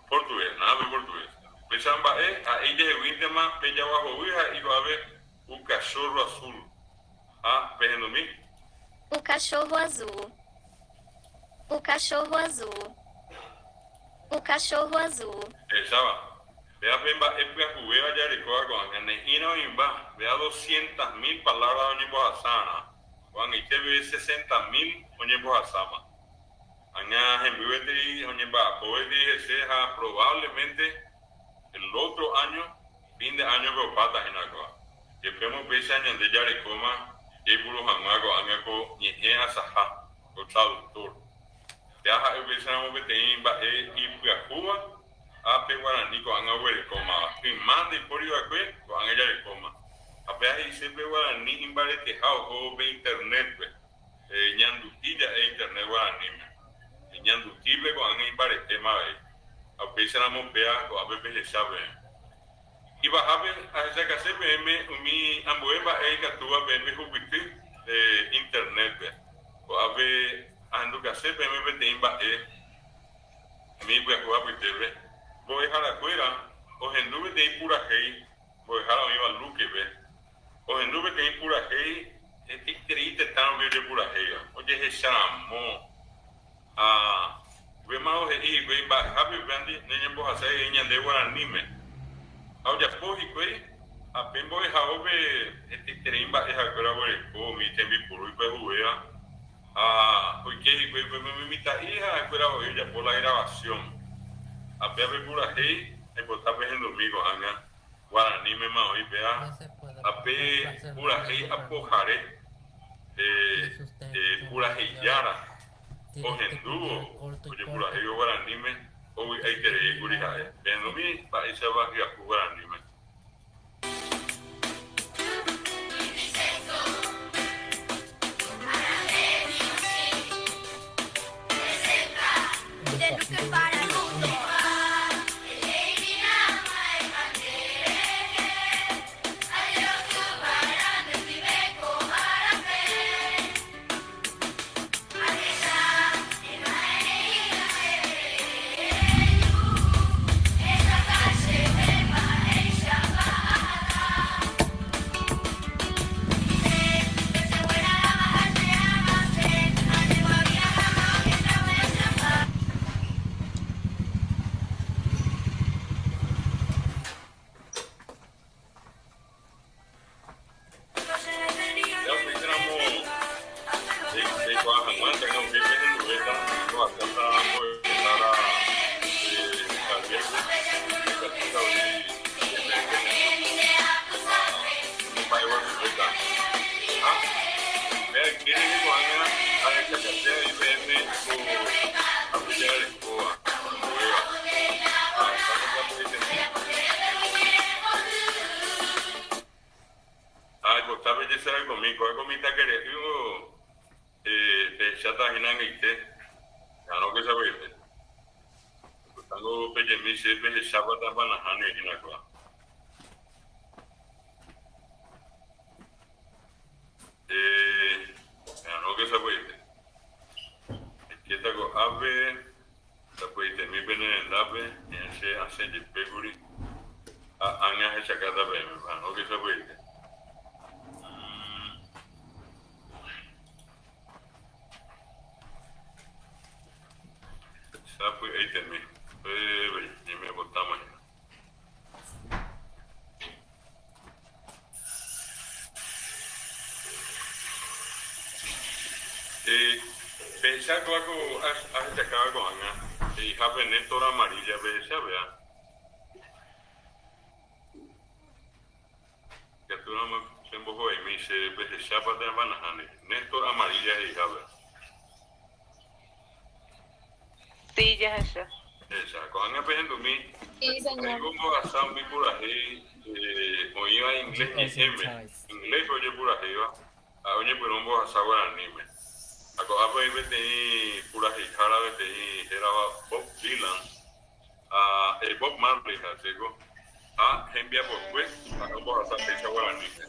portugués, nada pe portugués. Upéicha mba'e, ha'e ijeheguíntema pe jagua hovy ha he'i ko'ápe u cachorro azul. Ha pehendumi. O cachorro azul. O cachorro azul. O cachorro azul. Ehecháva, Péva pe mba'e pyahuvéva jarekóva ko'ág̃a, ne'ĩra oĩmba, péva doscientas mil palabra oñembohasárã, ko'ag̃aite peve sesenta mil oñembohasáma. Ág̃a hemby gueteri oñemba'apo gueteri hese ha probablemente el otro año, fin de año-pe opáta hína kóva. Jepémo upéicha ñande jarekóma jaipuru hag̃ua ko'ág̃a ko ñe'ẽ asaha, ko traductor. Péva ha'e upéicharamo peteĩ mba'e ipyahúva Ha pe guarani ko'ág̃a oguerekómava. Yma ndaipóri va'ekue, ko'ág̃a jarekóma. Ha péva he'ise pe guarani imbareteha ohóvo pe internet-pe. Ñanduti ja'e internet guaraníme. Ñandutípe ko'ág̃a imbaretéma avei. Ha upéicharamo péva ko'ápe pehecha peẽ. Ipahápe ahechakase peẽme umi ambue mba'e ikatúva peẽ pehupyty internet-pe. Ko'ápe ahendukase peẽme peteĩ mba'e umi ipyahu apytépe. Mbo'eharakuéra ohendu peteĩ purahéi mbo'ehára oĩva Luque-pe. Ohendu peteĩ purahéi hetaiterei tetã rupi ojepurahéiva, ojehecharamo ha upémarõ he'i hikuái mba'ehápe upévandi ñañembohasa jey ñande guaraníme. Ha ojapo hikuái ha pe mbo'ehaópe hetaiterei mba'e ha'ekuéra oguereko umi tembiporu ipyahuvéva ha oike hikuái upépe umi mitã'i ha ha'ekuéra voi ojapo la grabación. Ha péva pe purahéi aipota pehendumi ko'ág̃a. Guaranímema oĩ péa ha pe purahéi apohare, pe puraheijára ohendúvo ojepurahéivo guaraníme ovy'aitereíkuri ha'e. Pehendumi mba'éichapa hyapu guaraníme. Ya upéicharamo peikuaa hag̃ua térã upéi pehenduvéta ohasáta mbo'ehára Gabriel-pe ha ikatúta voi peẽ pehendu ha omomba'eguasuvéta. Ha pe ayke rehe ko'ág̃a ahechakase avei peẽme ko apyjarekóva ambuéva ha heta mbo'eterei. Ha aipota pejesarekomi, kóva ko mitãkere'ỹ pehecháta hína angaite, arõke sagueite. Aipotángo pejemi che pehechápa térãpa nahániri hína kóva. Arõke sagueite. Aikéta ko'ápe, sagueitemi pene rendápe, hi'ã che asẽ jepékuri, ha ág̃a ahechakáta peẽme. Arõke sagueite. Sapy'aitemi, upépe ñaimebotáma hína. Pehecha kóva ko ahechakáva ko'ág̃a, he'ihápe Néstor Amarilla, pehecha péva. Ikatúramo chembohovaimi che pehechápa térãpa nahániri. Néstor Amarilla he'ihápe. Sí, jahecha. Jahecha. Ko'ág̃a pehendumi, Sí, señor. ha'éngo ombohasa umi purahéi oĩva inglés ñe'ẽme, ingléspe ojepurahéiva, ha'e oñepyrũ ombohasa guaraníme. Ha ko'ápe oĩ peteĩ puraheihára peteĩ hérava Bob Dylan, ha Bob Marley ha'etéko, ha hembiapokue ha'e ombohasa péicha guaraníme.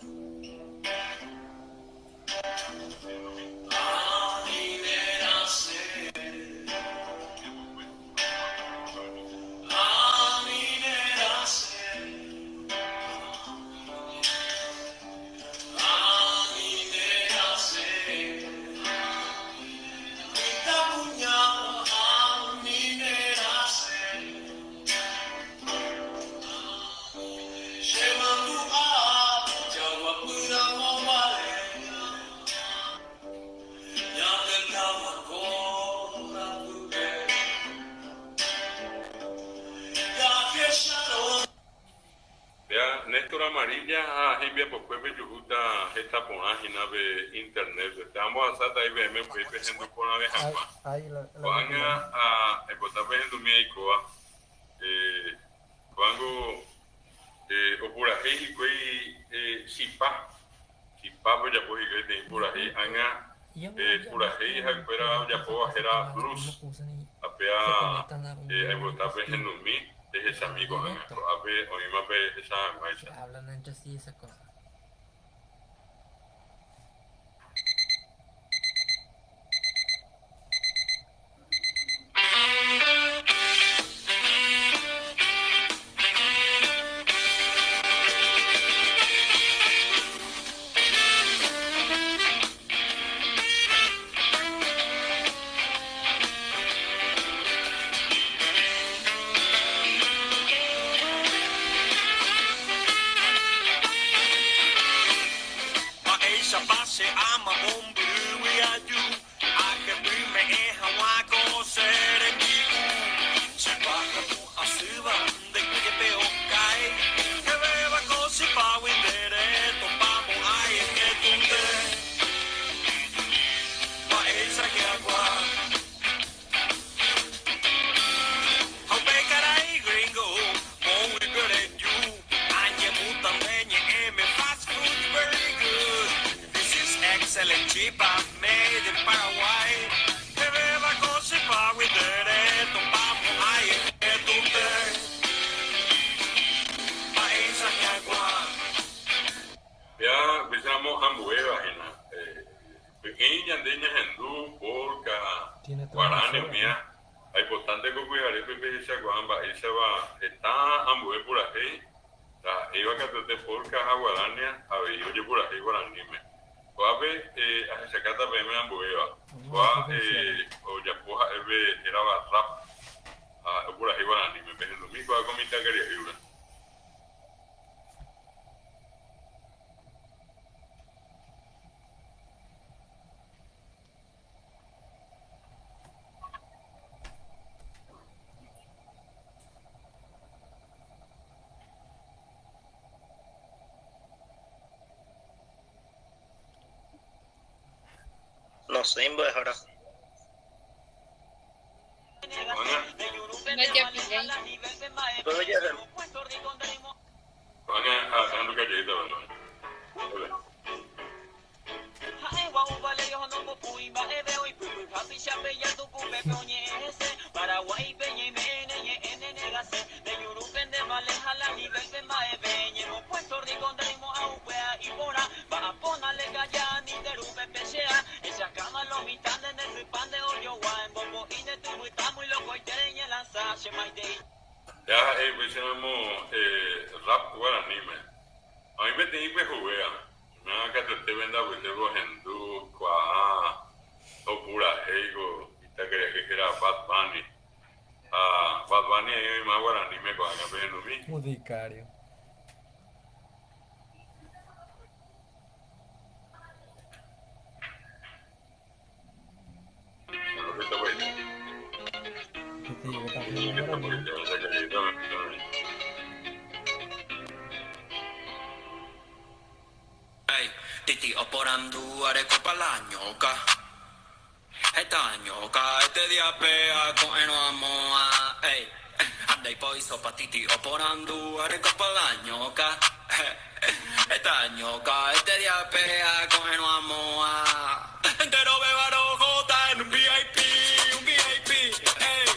Péa Néstor Amarilla ha hembiapokue pejuhúta heta porã hína pe internet-pe. Péa ambohasáta IBM upéi pehendu porãve hag̃ua. Ko'ág̃a aipota pehendumi aikóva. Ko'ág̃a opurahéi hikuái. Chipa, Chipápe ojapo hikuái peteĩ purahéi ág̃a pe purahéi ha'ekuéra ojapóva héra Blues, ha péa aipota pehendumi pehechami ko'ág̃a, ko'ápe oĩma pehecha hag̃uáicha. Mba'éichapa che ama mombyrýgui aju Ahepyme'ẽ hag̃ua ko che rembi'u. Chipa katu asýva nde jepe okái. Hevéva ko chipágui nde retopa mo'ãi ehetunde. Mba'éicha hyakuã. Ha upe karai gringo moõguipe oreju. Añemúta nde ñe'ẽme fast food very good. This is excellent chipa made in Paraguay. Hevéva ko chipágui nde retopa mo'ãi ehetunde. Mba'éicha hyakuã. Péa upéicharamo ambuéva hína. Py'ỹi ñande ñahendu polka, Tiene guarani transmisor umía, ahí. aipotánte ko pyharépe pehechakuaa mba'éichapa heta ambue purahéi, ndaha'éiva katuete polka ha guarania avei ojepurahéi guaraníme. Ko'ápe ahechakáta peẽme ambuéva. Vamos a Kóa ver si funciona. ojapo ha'e pe hérava rap ha opurahéi guaraníme. Pehendumi kóa ko mitãkaria'ýpe. Nosẽi mbo'ehára. Ko'ág̃a. Ndajapillái. Upéva jave. Ko'ág̃a ahenduka jeýta va'ekue. Ja ha'e upéicharamo rap guaraníme. Oĩ peteĩ pyahuvéva, Umíva katuete pende apytépe ohendu kuaa opurahéi ko itakere'ỹ héra Bad Bunny. Ha Bad Bunny aĩ oĩma guaraníme ko'ág̃a pehendumi. Musicario. Ey, Titi oporandu arekópa la ñoka. Heta ñoka este día pea ko'ẽrõ amóa. Ey, ha ndaipói sopa Titi oporandu arekópa la ñoka. Heta ñoka este día pea ko'ẽrõ amóa. Enterovéva rohóta en un VIP, un VIP, ey.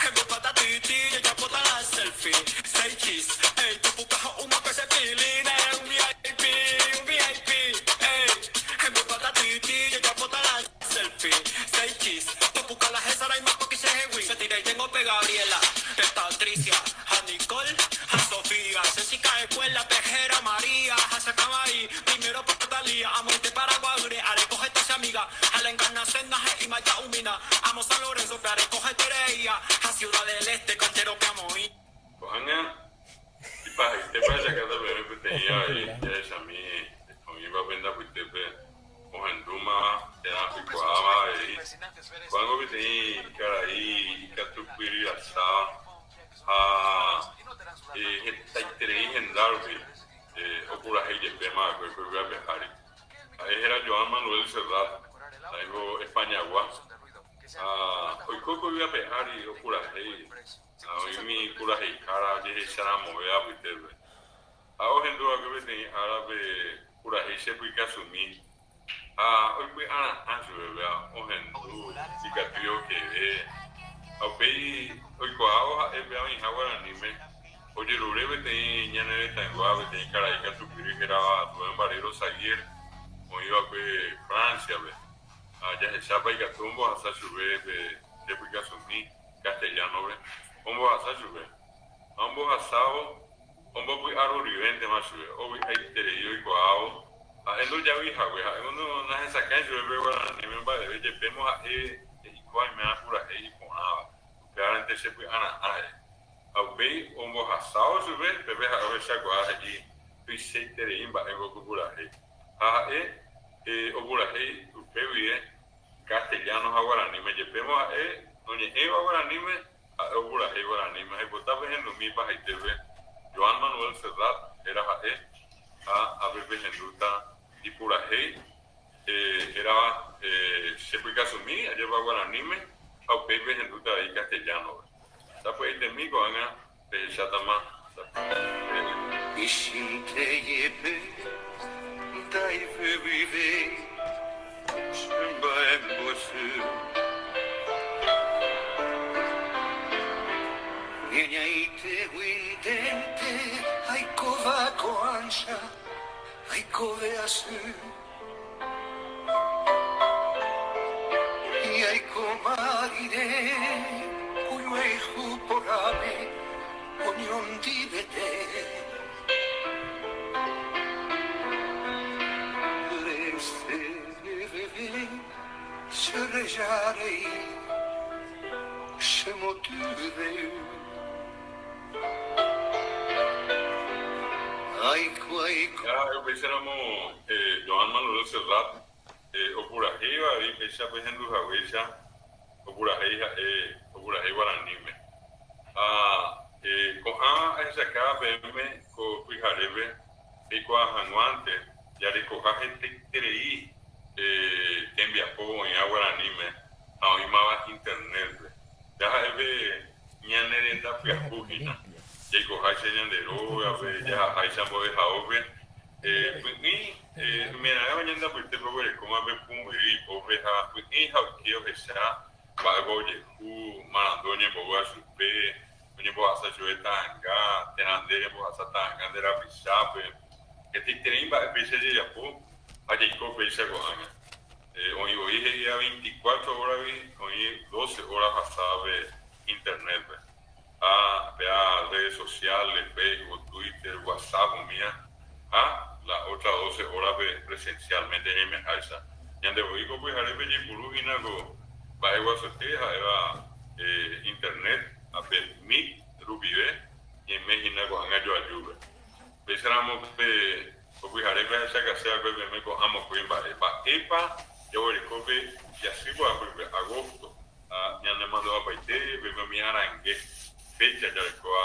Hembipata Titi jajapóta la selfie, say cheese, ey. Tupuka ho'úma pe che piline, un VIP, un VIP, ey. Hembipata Titi jajapóta la selfie, say cheese. Tupuka la hesarái poki chehegui. Che tiraitengo pe Gabriela, pe Patricia, ha Nicole, ha Sofía. Che chica escuela pe héra María, ha che akãvai primero pa Talía. Amoite Paraguaýre areko heta che amiga, ha la Encarnación ndahe'íma ja'umína. Amo San Lorenzo pe areko hetereía, ha Ciudad del Este canchero pe amoĩ. Ko'ág̃a ipahaitépa ajakáta peẽme peteĩ avei jahechami oĩva pende apytépe ohendúma térã oikuaáva avei. Ko'ág̃a peteĩ karai ikatupyryrasáva ha hetaiterei henda rupi opurahéi jepéma va'ekue ko yvy ape ári. Ha'e héra Joan Manuel Serrat, ha'éngo Españagua, ha oiko ko yvy ape ári opurahéi ha oĩmi puraheihára ojehecharamovéva apytépe. Ha ohendu va'ekue peteĩ árape purahéi che pykasumi ha oipy'ara'ã chupe péva ohendu ikatúi okeve ha upéi oikuaávo ha'e péva oĩha guaraníme ojerure peteĩ ñane retãygua peteĩ karai katupyry hérava Rubén Barrero Saguier oĩva'ekue Francia-pe ha jahechápa ikatu ombohasa chupe pe che pykasumi castellano-pe ombohasa chupe ha ombohasávo Ombopy'arorivéntema chupe, ovy'aiterei oikuaávo ha'e ndojavy hague. Ha'éngo nahesakãi chupe pe guaraníme mba'eve, jepémo ha'e he'ikuaa oiméva purahéi iporãva, upévarente che py'ara'ã he'i. Ha upéi ombohasávo chupe, pépe ha'e ohechakuaa he'i tuichaiterei mba'éngo ko purahéi. Ha ha'e opurahéi upe guive castellano ha guaraníme, jepémo ha'e noñe'ẽiva guaraníme, Ha'e opurahéi guaraníme ha oipota pehendumi ipahaitépe Joan Manuel Serrat héra ha'e ha ápe pehendúta ipurahéi hérava Che pykasumi ajépa guaraníme ha upéi pehendúta avei castellano-pe. Sapy'aitemi ko'ág̃a pehechátama sapy'aitemi. Michĩnte jepe ndaivevyivéi che mba'embyasy. Ñañaiteguintente aikóva ko'ág̃a aikove asy. Jaikóma rire ojuayhu porãme oñondivete. Resẽveve che reja rei che motyre'ỹ. Ha upéicharamo Joan Manuel Serrat opurahéiva avei péicha pehendu haguéicha opurahéi ha'e opurahéi guaraníme. Ha ko'ã ahechakáva peẽme ko pyharépe peikuaa hag̃uánte jarekoha hetaiterei tembiapo oĩva guaraníme ha oĩmava internet-pe. Jaha'e pe Ñane renda pyahu hína, jaikoháicha ñande rógape, jahaháicha mbo'ehaópe, py'ỹi oimeraẽva ñande apytépe oguerekóma pe pumbyry ipópe ha py'ỹi ha oike ohecha mba'épa ojehu, marandu oñembo'ýva chupe, oñembohasa chupe ta'anga, térã nde rembohasa ta'anga nde rapichápe. Hetaiterei mba'e péicha jajapo ha jaiko péicha ko'ág̃a. Oĩ voi he'íva veinticuatro hóragui oĩ doce hóra ohasáva pe internet-pe. Ha péa redes sociales, Facebook, Twitter, WhatsApp umía ha la otra doce hórape presencialmente ñaimeháicha. Ñande voi ko pyharépe jaipuru hína ko mba'e guasuete ha'éva internet ha pe Meet rupive ñaime hína ko'ág̃a joajúpe. Péicharamo pe ko pyharépe ahechakase va'ekue peẽme ko'ã mokõi mba'e. Mba'épa jaguereko pe jasy poapýpe, agosto, ha ñanemandu'apaite peẽme umi arange, fécha jarekóva.